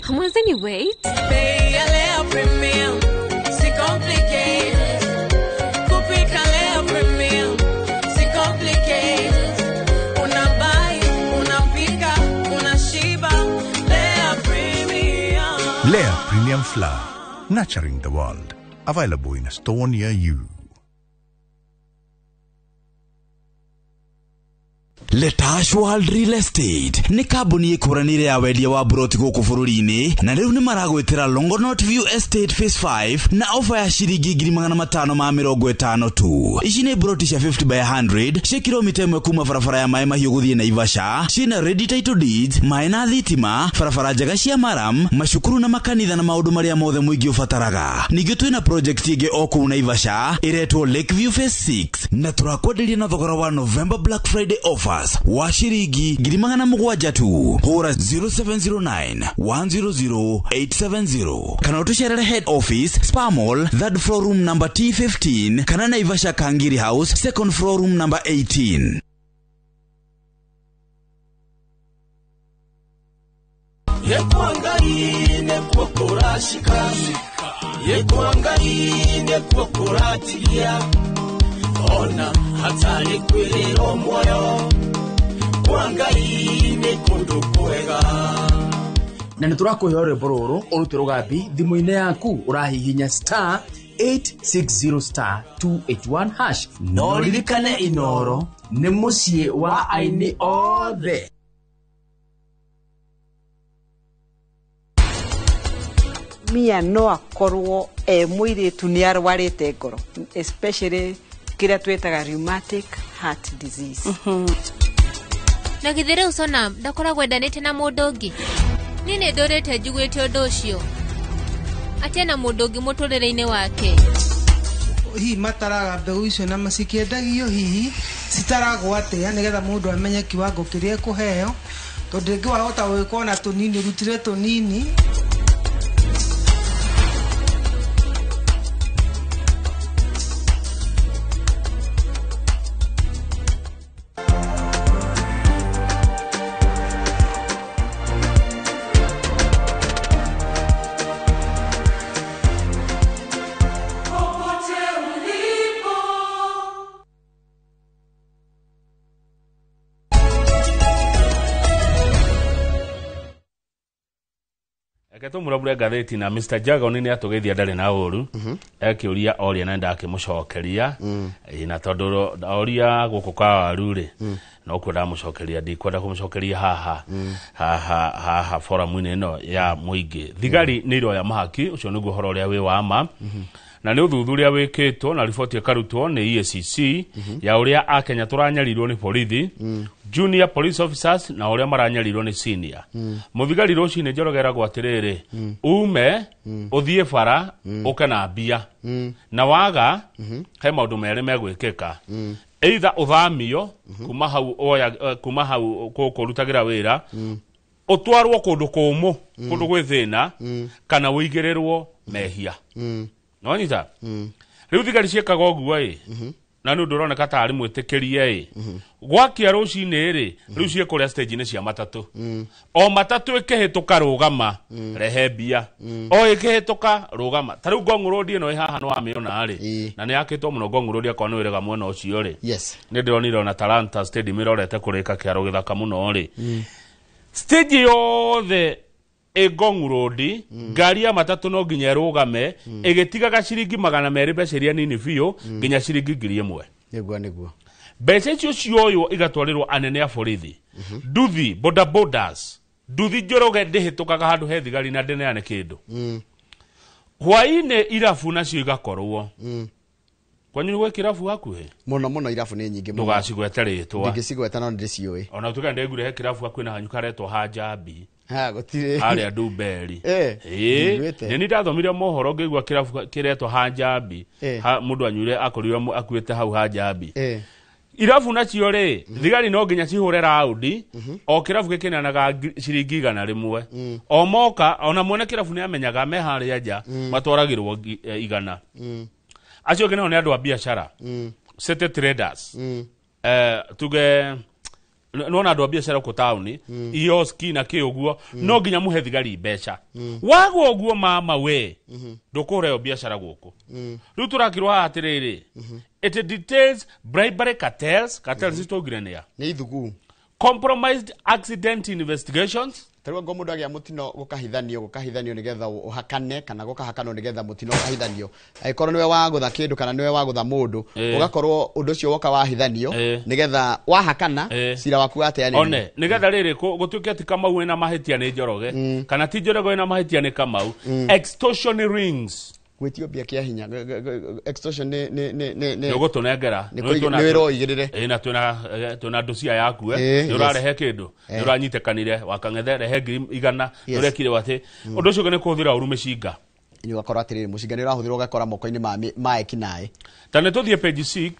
hamwezeni wait? Bei ya Lea Premium, si complicated. Kupika Lea Premium, si complicated. Unabuy, unapika, unashiba. Lea Premium. Lea Premium Flour, nurturing the world. Available in a store near you. Letash World Real Estate nĩ kambuni ĩkũranĩire ya wendia wa buroti gũkũ bũrũri-inĩ na rĩu nĩ maragwĩtĩra Longonot View Estate Phase 5 na ofa ya ciringi 550 tu. Ici nĩ buroti cia 50 by 100 cia kilomita 1 kuma barabara ya Maĩ Mahiũ gũthiĩ Naivasha, ciĩna ready title deeds, maĩ na thitima, barabara njega cia maram, macukuru na makanitha na maũndũ marĩa mothe mũingĩ ũbataraga. Ningĩ twĩna project ĩngĩ o kũu Naivasha ĩretwo Lakeview Phase 6 na tũrakwenderia na thogora wa November Black Friday offer wa ciringi 700,000 tu. Hũra 0709 100 870 kana ũtũcerere head office Spa Mall 3rd floor room number T15 kana Naivasha Kangiri House 2nd floor room number 18. Yekwangaine kuokorashika, yekwangaine kuokoratigia, ona hatari kwiriro moyo kwangaine kundu kwega. Na nĩ tũrakũhe rwĩmbo rũrũ ũrute rũgambi thimũ-inĩ yaku ũrahihinya star 860 star 281 hash. No ririkane Inoro nĩ mũciĩ wa aini othe. Mia no akorwo e mũirĩtu nĩ arwarĩte ngoro, especially kĩrĩa twĩtaga rheumatic heart disease. Na githĩ rĩu Sonam ndakoragwo endanĩte na mũndũ ũngĩ? Niĩ nĩ ndũrĩte njiguĩte ũndũ ũcio. Atĩ ena mũndũ ũngĩ mũtũrĩre-inĩ wake. Hihi mataraga mbegũ icio na cikĩendagio hihi citaragwo atĩa nĩgetha mũndũ amenye kiwango kĩrĩa ekũheo, tondũ rĩngĩ wahota gwĩka ona tũnini ũrutire tũnini. Popote ulipo. Reke tũmũrabure ngathĩti na Mr. Jagon nĩ atũgeithia ndarĩ na ũru. Ekĩũria oria na ndakĩmũcokeria. Ĩ, na tondũ oria gũkũ kwa waru rĩ, no kuo ndamũcokeria, ndikwenda kũmũcokeria haha haha haha foramu-inĩ ĩno ya mũingĩ. Thigari nĩ iroya mahaki, ũcio nĩguo ũhoro ũrĩa wĩ wa ma. Na nĩ ũthuthuria wĩkĩtwo na riboti ĩkarutwo nĩ EACC ya ũrĩa akenya tũranyarirwo nĩ borithi, junior police officers na ũrĩa maranyarirwo nĩ senior. Mũthigari rũcinĩ Njoroge eragwo atĩrĩrĩ, ume ũthiĩ bara ũke na mbia, na waga he maũndũ merĩ megwĩkĩka, either ũthamio kuma hau oya, kuma hau gũkũ ũrutagĩra wĩra, ũtwarwo kũndũ kũmũ, kũndũ gwĩ thĩna, kana ũigĩrĩrwo mehia. Nonyita rĩu thigari ciĩkaga ũguo ĩ, na nĩ ũndũ ũroneka tarĩ mwĩtĩkĩrie ĩ, gwakia rũcinĩ rĩ, rĩu ciĩ kũrĩa stage-inĩ cia matatũ, o matatũ ĩkĩhĩtũka rũgama, rehe mbia, o ĩkĩhĩtũka rũgama. Ta rĩu Ngong Road ĩno ĩ haha nĩwamĩona rĩ, na nĩ yakĩtwo mũno Ngong Road, akorwo nĩ wĩrega mwena ũcio rĩ. Yes. Nĩ ndĩronire ona Talanta Stadium ĩrorete kũrĩka kĩaro gĩthaka mũno rĩ. Stage yothe ĩ Ngong Road, ngari ya matatũ no nginya ĩrũgame ĩgĩtigaga ciringi 200, mbeca iria nini biũ, nginya ciringi 1000. Nĩguo nĩguo. Mbeca icio cioywo igatwarĩrwo anene a borithi, nduthi, boda bodas, nduthi. Njoroge ndĩhĩtũkaga handũ he thigari na ndĩneane kĩndũ. Hwaĩ-inĩ irabu nacio igakorwo. Kwanyu nĩ gwĩ kĩrabu hakuhĩ? Mũno mũno, irabu nĩ nyingĩ mũno. Ndũgacigwete rĩtwa. Ndingĩcigweta no ndĩciũĩ. Ona tuge ndĩngure he kĩrabu hakuhĩ na hanyu karetwo Hanjambi. Ha, gũtirĩ. Harĩa Ndumberi. Eh, ndiguĩte. Nĩ ndathomire mohoro ngĩigua kĩrabu kĩretwo Hanjambi. Mũndũ anyuire akorirwo akuĩte hau Hanjambi. Irabu nacio rĩ, thigari no nginya cihũre raundi, o kĩrabu gĩkĩneanaga ciringi 100 o moka. Ona mwene kĩrabu nĩ amenyaga me harĩa nja, matwaragĩrwo 100. Acio angĩ nao nĩ andũ a biacara, city traders. Tuge nona andũ a biacara gũkũ taũni, ioski na kĩ ũguo, no nginya mũhe thigari mbeca. Wagwo ũguo mama we ndũkũhũra ĩyo biacara gũkũ. Rĩu tũrakirwo haha atĩrĩrĩ, it details bribery cartels. Cartels twaugire nĩa? Nĩ ithugu. Compromised accident investigations. Tarĩu angorwo mũndũ agĩa mũtino, gũkahithanio nĩgetha ũhakane, kana gũkahakanwo nĩgetha mũtino ũkahithanio, angĩkorwo nĩwe wagũtha kĩndũ kana nĩwe wagũtha mũndũ, ũgakorwo ũndũ ũcio woka wahithanio nĩgetha wahakana cira waku wateanĩrio. One nigetha rĩrĩ gũtuĩke atĩ Kamau wĩna mahĩtia nĩ Njoroge, kana ti Njoroge wĩna mahĩtia nĩ Kamau. Extortion rings. Gwĩtio mbia kĩa hinya. Extortion nĩ Nĩ ũgũtũnengera. Nĩ nĩ wĩra ũigĩrĩre. Ĩ, na twĩna ndocia yaku, nĩ ũrarehe kĩndũ, nĩ ũranyitĩkanire wakang'ethe, rehe 100,000, nĩ ũrekire atĩ. Ũndũ ũcio ũngĩ nĩ kũhũthĩra ũru mĩcinga. Nĩ ũgakora atĩrĩrĩ, mũcinga nĩ ũrahũthĩrwo ũgakora moko-inĩ ma ekinaĩ. Ta nĩ tũthiĩ page 6,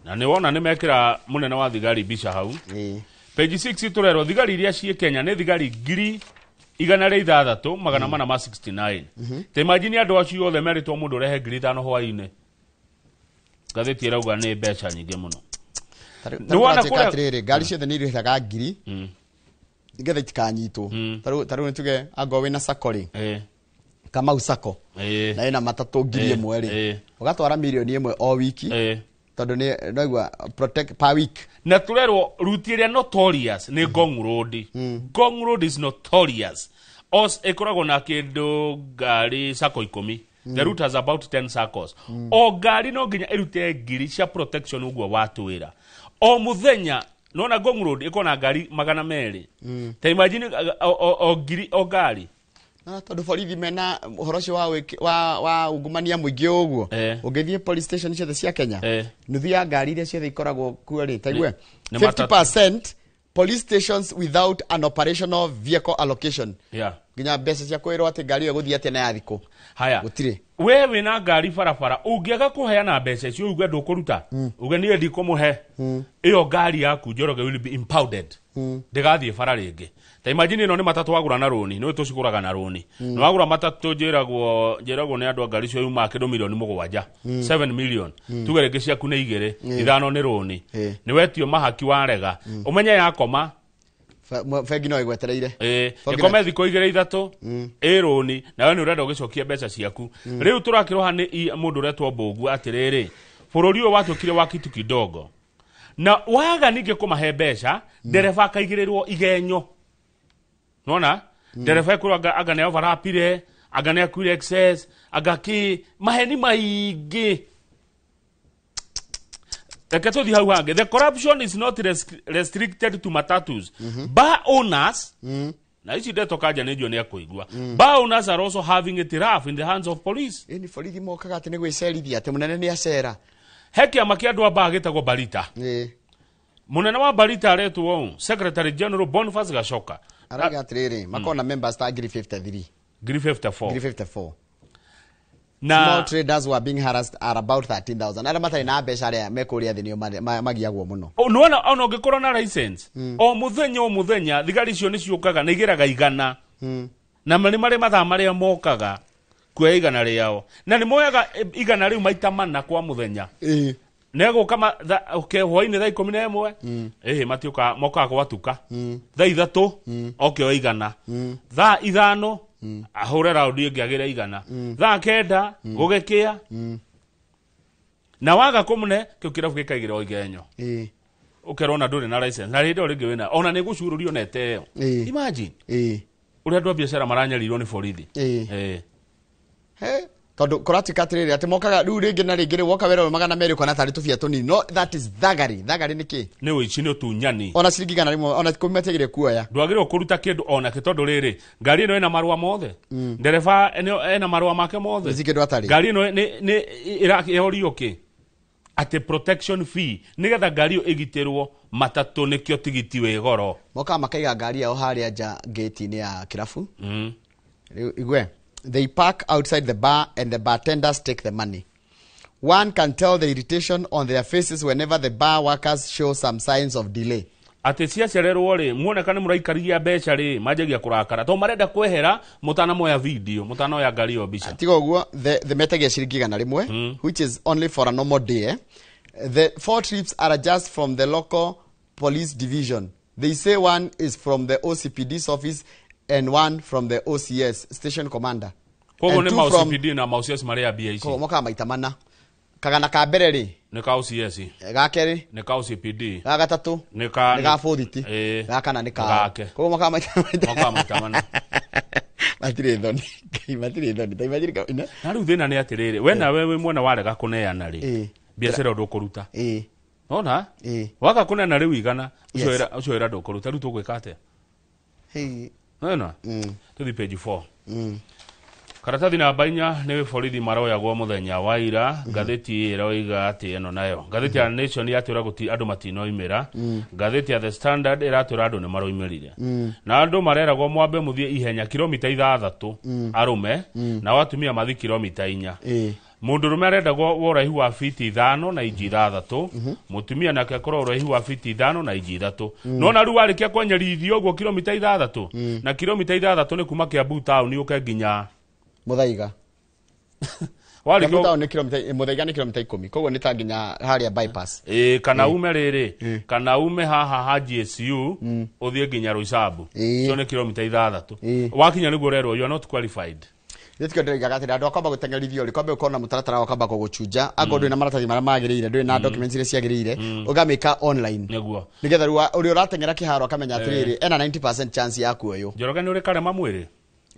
na nĩ wona nĩ mekĩra mũnene wa thigari mbica hau. Page 6 tũrerwo thigari iria ciĩ Kenya nĩ thigari 106,469. Ta imagine andũ acio othe merĩtwo mũndũ ũrehe 5,000 hwaĩ-inĩ. Ngathĩti ĩrauga nĩ mbeca nyingĩ mũno. Nĩ wona atĩrĩrĩ, ngari ciothe nĩ irĩhaga 1,000 nĩgetha itikanyitwo. Tarĩu nĩ tuge angorwo wĩna sacco rĩ, Kamau Sacco, na ĩna matatũ 1,000 rĩ, ũgatwara 1,000,000 o wiki, tondũ nĩ naigua protect per week. Na tũrerwo ruti ĩrĩa notorious nĩ Ngong Road. Ngong Road is notorious. Os ĩkoragwo na kĩndũ ngari sacco 10. The route has about 10 saccos. O ngari no nginya ĩrute 1,000 cia protection ũguo watwĩra o mũthenya. Nona Ngong Road ĩkoragwo na ngari 200. Ta imagine o 1,000 o ngari. Na tondũ borithi mena ũhoro ũcio wa ungumania mũingĩ ũguo, ũngĩthiĩ police station ciothe cia Kenya, nuthu ya ngari iria ciothe ikoragwo kuo rĩ, taigue Nĩ matatũ. 50% Police stations without an operational vehicle allocation. Nginya mbeca cia kwĩrwo atĩ ngari ĩyo ĩgũthiĩ atĩa na ya thikũ. Haya. Gũtirĩ. We wĩna ngari barabara, ũngĩaga kũheana mbeca icio, uge ndũkũruta, uge niĩ ndikũmũhe, ĩyo ngari yaku, Njoroge, will be impounded. Ndĩgathiĩ bara rĩngĩ. Ta imagine, ĩno nĩ matatũ wagũra na rũni, nĩwe tũcigũraga na rũni. Nĩ wagũra matatũ, njĩragwo nĩ andũ a ngari icio yumaga kĩndũ milioni 7, 7 million. Tuge rĩngĩ ciaku nĩ igĩrĩ, ithano nĩ rũni. Nĩ wetio mahaki, warega, ũmenye yakoma. Bengi no ĩgwetereire. Ĩĩ, Bengi ĩkome thikũ igĩrĩ ithatũ ĩ rũni, nawe nĩ ũrenda ũgĩcokia mbeca ciaku. Rĩu tũrakĩroha nĩ mũndũ ũretwo Mbũgu atĩrĩrĩ, bũrũri ũyũ watuĩkire wa kitu kidogo, na waga ningĩ kũmahe mbeca, ndereba akaigĩrĩrwo igenyo. Nona ndereba ekwĩrwo anga nĩ overlapire, anga nĩ akuire excess, anga kĩ, maheni maingĩ. Reke tũthiĩ hau hangĩ. The corruption is not restricted to matatus. Bar owners, na ici ndeto kanja nĩ njũĩ nĩ ekũigua, bar owners are also having it rough in the hands of police. Ĩ, nĩ borithi mokaga atĩ nĩ gwĩcerithia, atĩ mũnene nĩ acera. He kĩama kĩa andũ a bar gĩtagwo Barita. Mũnene wa Barita aretwo ũũ, Secretary General Boniface Gacoka. Arauga atĩrĩrĩ, makorwo na members ta ngiri 53. Ngiri 54. Ngiri 54. Na Small traders who are being harassed are about 13,000. Arĩa matarĩ na mbeca, arĩa me kũrĩa thĩ, nĩo magiagwo mũno. Nĩwona ona ũngĩkorwo na license, o mũthenya o mũthenya thigari icio nĩ ciũkaga na igĩraga 100, na nĩ marĩ mathaa marĩa mokaga kuoya 100 rĩao, na nĩ moyaga 100 rĩu maita mana kwa mũthenya. Negũka hwainĩ thaa 11, ĩhĩ, matiũkaga, mokaga gwatuka thaa 3, oke o 100, thaa 5 ahũre raundi ĩngĩ agĩre 100, thaa 9 gũgĩkĩa. Na waga kũmũne kĩu kĩrabu gĩkaigĩrwo igenyo, ũkerwo ona ndũrĩ na license, na rĩndĩ ĩyo rĩngĩ wĩna ona nĩ gũcurũrio na ĩteo. Imagine ũrĩa andũ a biacara maranyarirwo nĩ borithi. He, tondũ kũratuĩka atĩrĩrĩ, atĩ mokaga rĩu rĩngĩ na rĩngĩ, rĩu woka wĩra ũyũ 200, ũkona tarĩ tũbia tũnini, no that is thagari. Thagari nĩ kĩ? Nĩ ũici, nĩ ũtunyani. Ona ciringi 100, ona 10 matiagĩrĩire kuoya. Ndwagĩrĩirwo kũruta kĩndũ onake, tondũ rĩrĩ, ngari ĩno ĩna marũa mothe, ndereba ena marũa make mothe. Nĩ kĩndũ atarĩ. Ngari ĩno nĩ ĩrorio kĩ atĩ protection fee, nĩgetha ngari ĩyo ĩgitĩrwo. Matatũ nĩkĩo tigiti wĩ goro. Mokaga makaiga ngari yao harĩa nja gate-inĩ ya kĩrabu. Rĩu igwe, they park outside the bar and the bartenders take the money. One can tell the irritation on their faces whenever the bar workers show some signs of delay. Atĩ ciacererwo rĩ, muoneka nĩ mũraikariria mbeca rĩ, manjagia kũrakara tondũ marenda kwehera mũtanamoya video, mũtanoya ngari ĩyo mbica. Tiga ũguo, the metagia ciringi 100, which is only for a normal day, eh? The four trips are just from the local police division. They say one is from the OCPD's office and one from the OCS station commander. Koguo And nĩ two ma from- OCPD na ma OCS marĩa mbia ici. Koguo mokaga maita mana. Kagana ka mbere rĩ, Nĩ ka OCS. Ga kerĩ, Nĩ ka OCPD. Ga gatatũ Nĩ ka nĩ ga bũthiti, ga kana nĩ kao. Gake. Koguo mokaga maita Mokaga maita mana. Matirĩ thoni. Ngai, matirĩ thoni. Ta imagine Na rĩu thĩna nĩ atĩrĩrĩ, we nawe wĩ mwena warega kũneana rĩ, biacara ĩyo ndũkũruta. Ona waga kũneana rĩu 100, ũcio ũcio wĩra ndũkũruta. Rĩu tũgwĩka atĩa? Hey. Nona tũthi page 4, karatathi namba 4. Nĩ borithi maroyagwo mũthenya wa ira. Ngathĩti ĩroiga atĩ ĩno nayo ngathĩti ya Nation yatwĩra gũti andũ matinoimĩra. Ngathĩti ya The Standard ĩratwĩra andũ nĩ maroimĩrire, na andũ mareragwo mwambe mũthiĩ ihenya kilomita 6, arũme, nao atumia mathi kilomita 4. Mũndũrũme arendagwo wa ũraihu wa fiti 5 na inji 6, mũtumia nake akorwo ũraihu wa fiti 5 na inji 3. Nona rĩu warĩkia kwenyerithio ũguo kilomita 6, na kilomita 6 nĩ kuma Kiambu town ũke nginya Muthaiga. Warĩkia Kiambu town nĩ kilomita, Muthaiga nĩ kilomita 10, koguo nĩ ta nginya harĩa bypass. Ĩĩ, kana ume rĩrĩ, kana ume haha ha GSU ũthiĩ nginya Roysambu, icio nĩ kilomita 6. Wakinya nĩguo ũrerwo you are not qualified. Nĩtikio ndĩroigaga atĩrĩ, andũ akwamba gũteng'erithio rĩ, kwambe ũkorwo na mũtaratara wa kwamba gũgũchunja, angorwo ndũrĩ na maratathi marĩa magĩrĩire, ndũrĩ na documents iria ciagĩrĩire, ũgamĩka online nĩguo nĩgetha rĩu ũrĩa ũrateng'era kĩharo akamenya atĩrĩrĩ, ena 90% chance ya kuoywo. Njoroge, nĩ ũrĩ karema mwĩrĩ?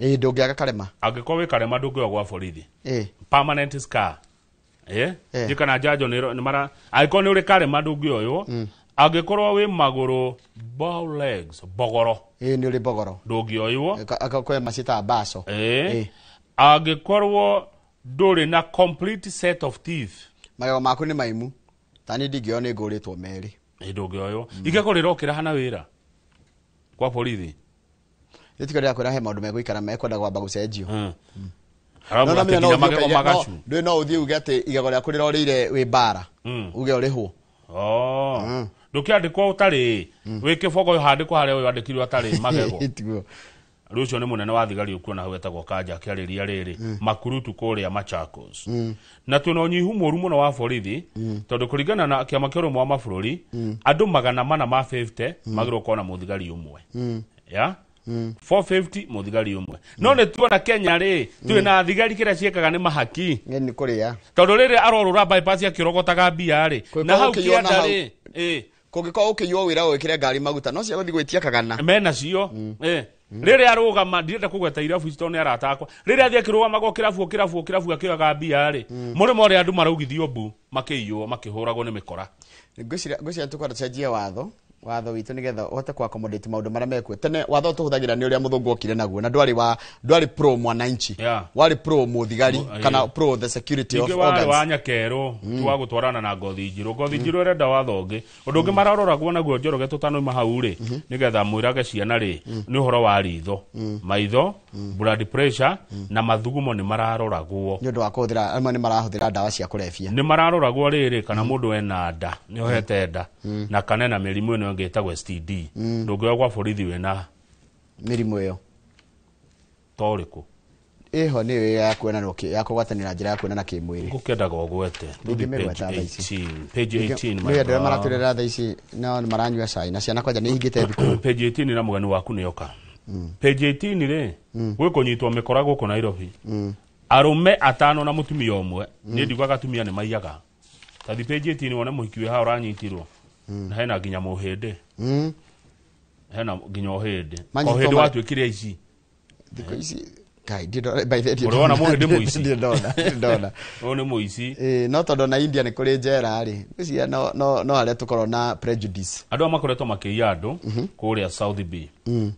Ĩĩ, ndũngĩaga karema. Angĩkorwo wĩ karema, ndũngĩoya gwa borithi. Permanent scar, eh. Ndiũ kana njanjo nĩ mara, angĩkorwo nĩ ũrĩ karema ndũngĩoywo. Angĩkorwo wĩ magũrũ, bow legs, mbogoro. Ĩĩ, nĩ ũrĩ mbogoro. Ndũngĩoywo. Kwĩ maciĩtaga baco. Angĩkorwo ndũrĩ na complete set of teeth. Magego maku nĩ maimu, ta niĩ ndingĩoywo, nĩ ngũrĩtwo merĩ. Ĩ, ndũngĩoywo. Igego rĩrokĩra hana wĩra. Kwa borithi. Gĩtigo rĩa kwĩra he maũndũ megũikara mekwenda kwamba gũcenjio. Arabu No, no, atĩ no, nginya ũthiĩ magego ũkaiya- magacu. no, ndũĩ no ũthiĩ uge atĩ igego rĩaku rĩrorĩire wĩ mbara, uge ũrĩhwo. Oh. Ndũkĩandĩkwo ũtarĩ wĩ kĩboko handĩkwo harĩa ũyũ andĩkirwo atarĩ magego. Tiguo. Rĩu ũcio nĩ mũnene wa thigari ũkuona hau etagwo Kanja akĩarĩria rĩrĩ makurutu kũrĩa Machakos. Na twĩna ũnyihu mũru mũno wa borithi, tondũ kũringana na kĩama kĩa ũrũmwe wa mabũrũri, andũ 450 magĩrĩirwo gũkorwo na mũthigari ũmwe, ya 450 mũthigari ũmwe. No nĩ tuona Kenya rĩ, twĩ na thigari kĩrĩa ciĩkaga nĩ mahaki. Nĩ kũrĩa. Tondũ rĩrĩ arorũra bypass akĩrogotaga mbia rĩ, na hau ũkĩiywo na kĩanda hau- rĩ, ĩ Kũngĩkorwo ũkĩiywo wĩra wĩkĩre ngari maguta no cia gũthiĩ gwĩtia kagana. Mena cio. Rĩrĩa arũgama, ndirenda kũgweta irabu ici tondũ nĩ arata akwa, rĩrĩa athiĩ akĩrũgamaga o kĩrabu o kĩrabu o kĩrabu akĩoyaga mbia rĩ, mũrĩmo ũrĩa andũ maraugithio mbu makĩiywo makĩhũragwo nĩ mĩkora. Ngwĩciria tũkwenda tũcenjie watho witũ nĩgetha ũhote ku accommodate maũndũ marĩa mekuo. Tene watho tũhũthagĩra nĩ ũrĩa mũthũngũ okire naguo, na ndwarĩ pro mwananchi, warĩ pro mũthigari kana pro the security of Ningĩ warĩ organs. wa nyakerũ ti wa gũtwarana na ngothi njirũ. Ngothi njirũ ĩrenda watho ũngĩ. Ũndũ ũngĩ mararoragwo naguo, Njoroge, tũtanoima hau rĩ, nĩgetha mwĩrage ciana rĩ, nĩ ũhoro wa ritho, maitho, blood pressure na mathugumo nĩ mararoragwo. Nĩ ũndũ wa kũhũthĩra, amwe nĩ marahũthĩra ndawa cia kũrebia. Nĩ mararoragwo rĩrĩ kana mũndũ ena nda, nĩ ohete nda, na kana ena mĩrimũ ĩno ĩngĩ ĩtagwo STD. Ndũngĩoya gwa borithi wĩna mĩrimũ ĩyo. Ta ũrĩkũ? Ĩho nĩ ya kuonana ya kũgwatanĩra njĩra ya kuonana kĩmwĩrĩ. Ngũkĩendaga ũgwete. Tũthiĩ Ndingĩmĩgweta page thaa ici. 18, page 18, my Nĩ andũ arĩa brother. maratũrera thaa ici no nĩ maranyua cai na ciana kwanja nĩ ihingĩte thukuru. Page 18 na mũgeni waku nĩoka. Page 18 rĩ, gwĩ kũnyitwo mĩkora gũkũ Nairobi, arũme atano na mũtumia ũmwe. Niĩ ndiugaga atumia nĩ maiyaga. Tathi page 18 wone mũhiki wĩ haha ũranyitirwo, na hena nginya mũhĩndĩ, hena nginya ũhĩndĩ. Manyitwo Ũhĩndĩ watuĩkire aici. Thikũ ici Kai, ndirĩ ndona- by the way, ndirĩ Ũrona ndona- mũhĩndĩ mũici? ndirĩ ndona, ndirĩ ndona. Ũyũ nĩ mũici. Ĩĩ, no tondũ na India nĩ kũrĩ njera rĩ, ngwĩciria no harĩa tũkorwo na prejudice. Andũ aya makoretwo makĩiya andũ kũrĩa South B,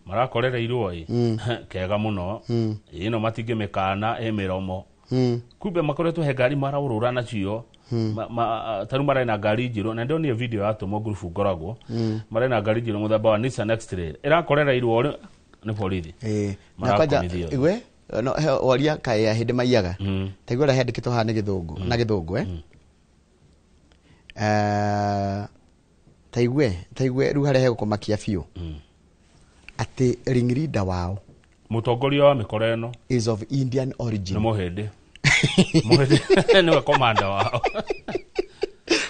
marakorereirwo ĩ kega mũno ĩno matingĩmĩkana ĩ mĩromo. Kumbe makoretwo he ngari maraũrũra nacio. Ta rĩu marĩ na ngari njirũ, na ndonire video yatũmwo ngurubu ngoragwo, marĩ na ngari njirũ mũthemba wa Nissan X-Trail ĩrakorereirwo rĩ nĩ borithi. Ĩĩ, na kwanja Marakomithio. igwe no he waria kaĩ ya hĩndĩ maiyaga. Ta igwe ũrĩa handĩkĩtwo haha nĩ gĩthũngũ, na gĩthũngũ eh. Ta igue rĩu harĩa hegũkũmakia biũ atĩ ring leader wao, Mũtongoria wa mĩkora ĩno, is of Indian origin. Nĩ mũhĩndĩ. Mũhĩndĩ nĩwe komanda wao.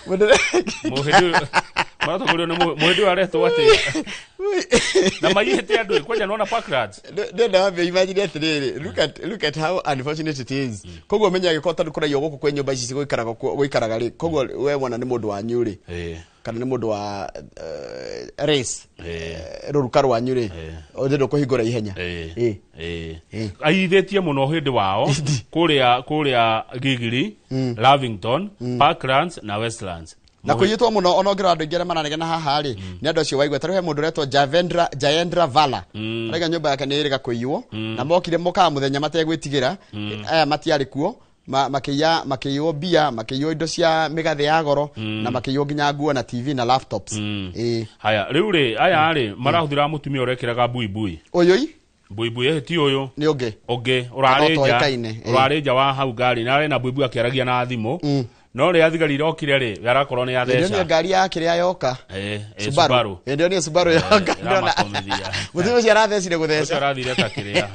Mũhĩndĩ ũyũ- maratongorio nĩ mũhĩndĩ ũyũ aretwo atĩa na maiyĩte andũ ĩ, kwanja nona Parklands. Ndenda wambe imagine atĩrĩrĩ, look at how unfortunate it is. Koguo menya angĩkorwo tondũ kũraiywo gũkũ kwĩ nyũmba ici gũikaraga gũikaraga rĩ, koguo we mwana nĩ mũndũ wanyu rĩ, kana nĩ mũndũ wa race, rũruka rwanyu rĩ, ũthĩ ndũkũhingũra ihenya. Ĩĩ. Aiyithĩtie mũno hĩndĩ wao kũrĩa Gigiri, Lavington, Parklands na Westlands. Na kũiyĩtwo mũno ona ũngĩrora andũ aingĩ arĩa maranegena haha rĩ, nĩ andũ acio waigua. Ta rĩu he mũndũ ũretwo Javendra Jayendra Vala, araiga nyũmba yake nĩ ĩrĩga kũiywo, na mokire mokaga mũthenya mategwĩtigĩra. Aya matiarĩ kuo. Makĩiya, makĩiywo mbia, makĩiywo indo cia mĩgathĩ ya goro, na makĩiywo nginya nguo na TV na laptops. Ĩĩ. Haya, rĩu rĩ, aya rĩ marahũthĩra mũtumia ũrekĩraga buibui. Ũyũ i Buibui ĩhĩ ti ũyũ. Nĩ ũngĩ. Ũngĩ Kana ũrarĩ nja, ũtoĩkaine, ĩĩ. ũrarĩ nja wa hau ngari na arĩ na buibui akĩaragia na thimũ, no rĩrĩa thigari irokire rĩ, we arakorwo nĩ Hĩndĩ ĩyo atheca. nĩ ngari ya kĩrĩa yoka. Ĩĩ, Subaru. Subaru. Hĩndĩ ĩyo nĩ Subaru yoka ndona. Ĩramakomithia. Mũtumia ũcio arathecire Ũcio gũtheca. arathire ta kĩrĩa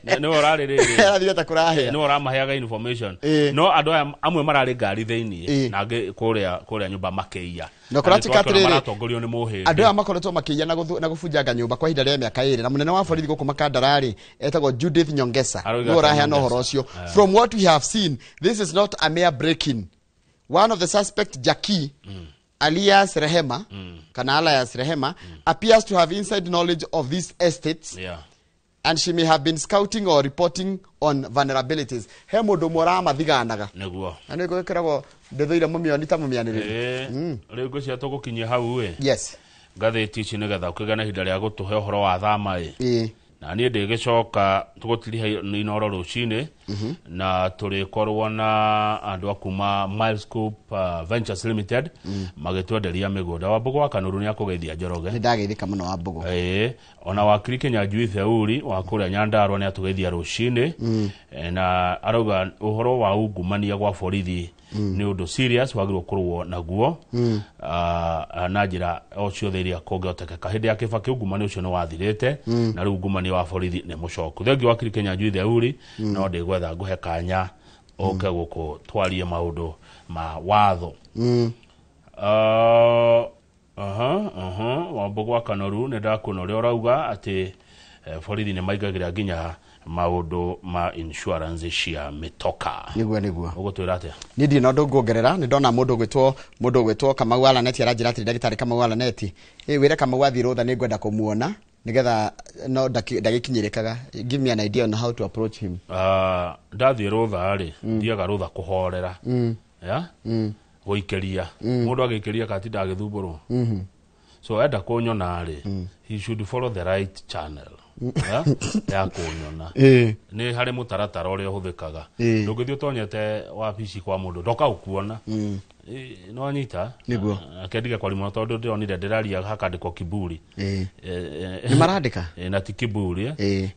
nĩwe ũrarĩ rĩrĩ. Arathire ta kũrahĩa. Nĩwe ũramaheaga information. Ĩĩ. No andũ aya amwe mararĩ ngari thĩiniĩ Ĩĩ. na angĩ kũrĩa nyũmba makĩiya. Na kũratuĩka nĩtwakĩona atĩrĩrĩ, maratongorio nĩ mũhĩndĩ. Andũ aya makoretwo makĩiya na gũbunjanga nyũmba kwa ihinda rĩa mĩaka 2, na mũnene wa borithi gũkũ Makandara rĩ, etagwo Judith Nyongesa, Arauga nĩwe ũraheana Nyongesa. ũhoro ũcio. From what we have seen, this is not a mere break-in. One of the suspect, Jackie alias Rehema, kana alias Rehema, appears to have inside knowledge of these estates, and she may have been scouting or reporting on vulnerabilities. He mũndũ ũmwe ũramathiganaga. Nĩguo. Na nĩ gwĩkĩragwo ndĩthũire mũmĩoni ta mũmĩanĩrĩri. Ĩĩ, rĩu ngwĩciria tũgũkinyia hau ĩ Yes. ngathĩti ici nĩgetha ũkĩgĩa na ihinda rĩa gũtũhe ũhoro wa thama ĩ. Ĩĩ. Na niĩ ndĩgĩcoka tũgũtiriha Inoro rũcinĩ na tũrĩkorwo na andũ a kuma Milescope Ventures Limited magĩtwenderia mĩgũnda. Wambũgũ wa Kanũrũ nĩ akũgeithia Njoroge. Nĩ ndageithĩka mũno Wambũgũ. Ĩĩ, ona wakiri Kĩnyanjui Theuri wa kũrĩa Nyandarua nĩ atũgeithia rũcinĩ. Na arauga ũhoro wa ungumania gwa borithi nĩ ũndũ serious wagĩrĩirwo kũrũo naguo na njĩra o ciothe iria kũngĩhotekeka. Hĩndĩ ya Kĩbakĩ ungumania ũcio nĩ wathirĩte na rĩu ungumania wa borithi nĩ mũcoku. Thengiũ wakiri Kĩnyanjui Theuri, no ndĩgwetha ngũhe kanya ũke gũkũ twarie maũndũ ma watho. Wambũgũ wa Kanoru nĩ ndakuona ũrĩa ũrauga atĩ borithi nĩ maingagĩra nginya maũndũ ma insurance cia mĩtoka. Nĩguo nĩguo. Ũgũtwĩra atĩa? Niĩ ndirĩ na ũndũ nguongerera. Nĩ ndona mũndũ ũgwĩtwo Kamau Alaneti aranjĩra atĩrĩ, ndagĩtarĩ Kamau Alaneti, ĩ wĩre Kamau athiĩ rũtha nĩ ngwenda kũmuona nĩgetha no ndagĩkinyĩrĩkaga. Give me an idea on how to approach him. Ndathiĩ rũtha rĩ, thiaga rũtha kũhorera. Ya? Gũikĩria. Mũndũ agĩikĩria katinda agĩthumbũrwo. So enda kũnyona rĩ, he should follow the right channel. Ya? Ya kũnyona. Nĩ harĩ mũtaratara ũrĩa ũhũthĩkaga. Ndũngĩthiĩ ũtonyete wabici kwa mũndũ ndoka ũkuona. No anyita. Nĩguo. Akendige kwaria mũno tondũ ndĩronire ndĩraria hakandĩkwo kiburi. Nĩ marandĩka? Na ti kiburi,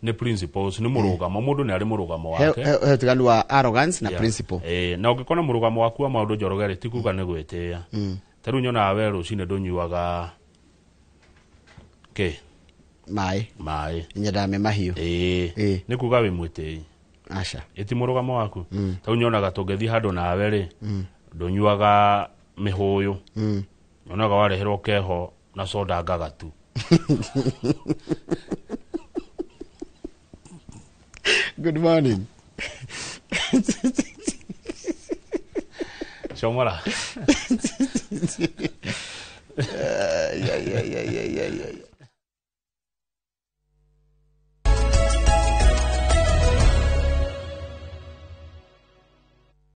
nĩ principles, nĩ mũrũgamo. Mũndũ nĩ arĩ mũrũgamo wake. He ũtiganu wa arrogance na principle. Na ũngĩkorwo na mũrũgamo waku wa maũndũ Njoroge rĩ, ti kuga nĩ gwĩtĩĩa. Ta rĩu nyonaga we rũcinĩ ndũnyuaga kĩ? Maĩ. Maĩ. Nyendaga me mahiũ. Nĩ kuga wĩ mwĩtĩi. Aca. Ĩti mũrũgamo waku. Ta rĩu nyonaga tũngĩthiĩ handũ nawe rĩ, ndũnyuaga mĩhũyũ. Nyonaga wareherwo keho na soda ngagatu. Good morning. Chomora. Yeah.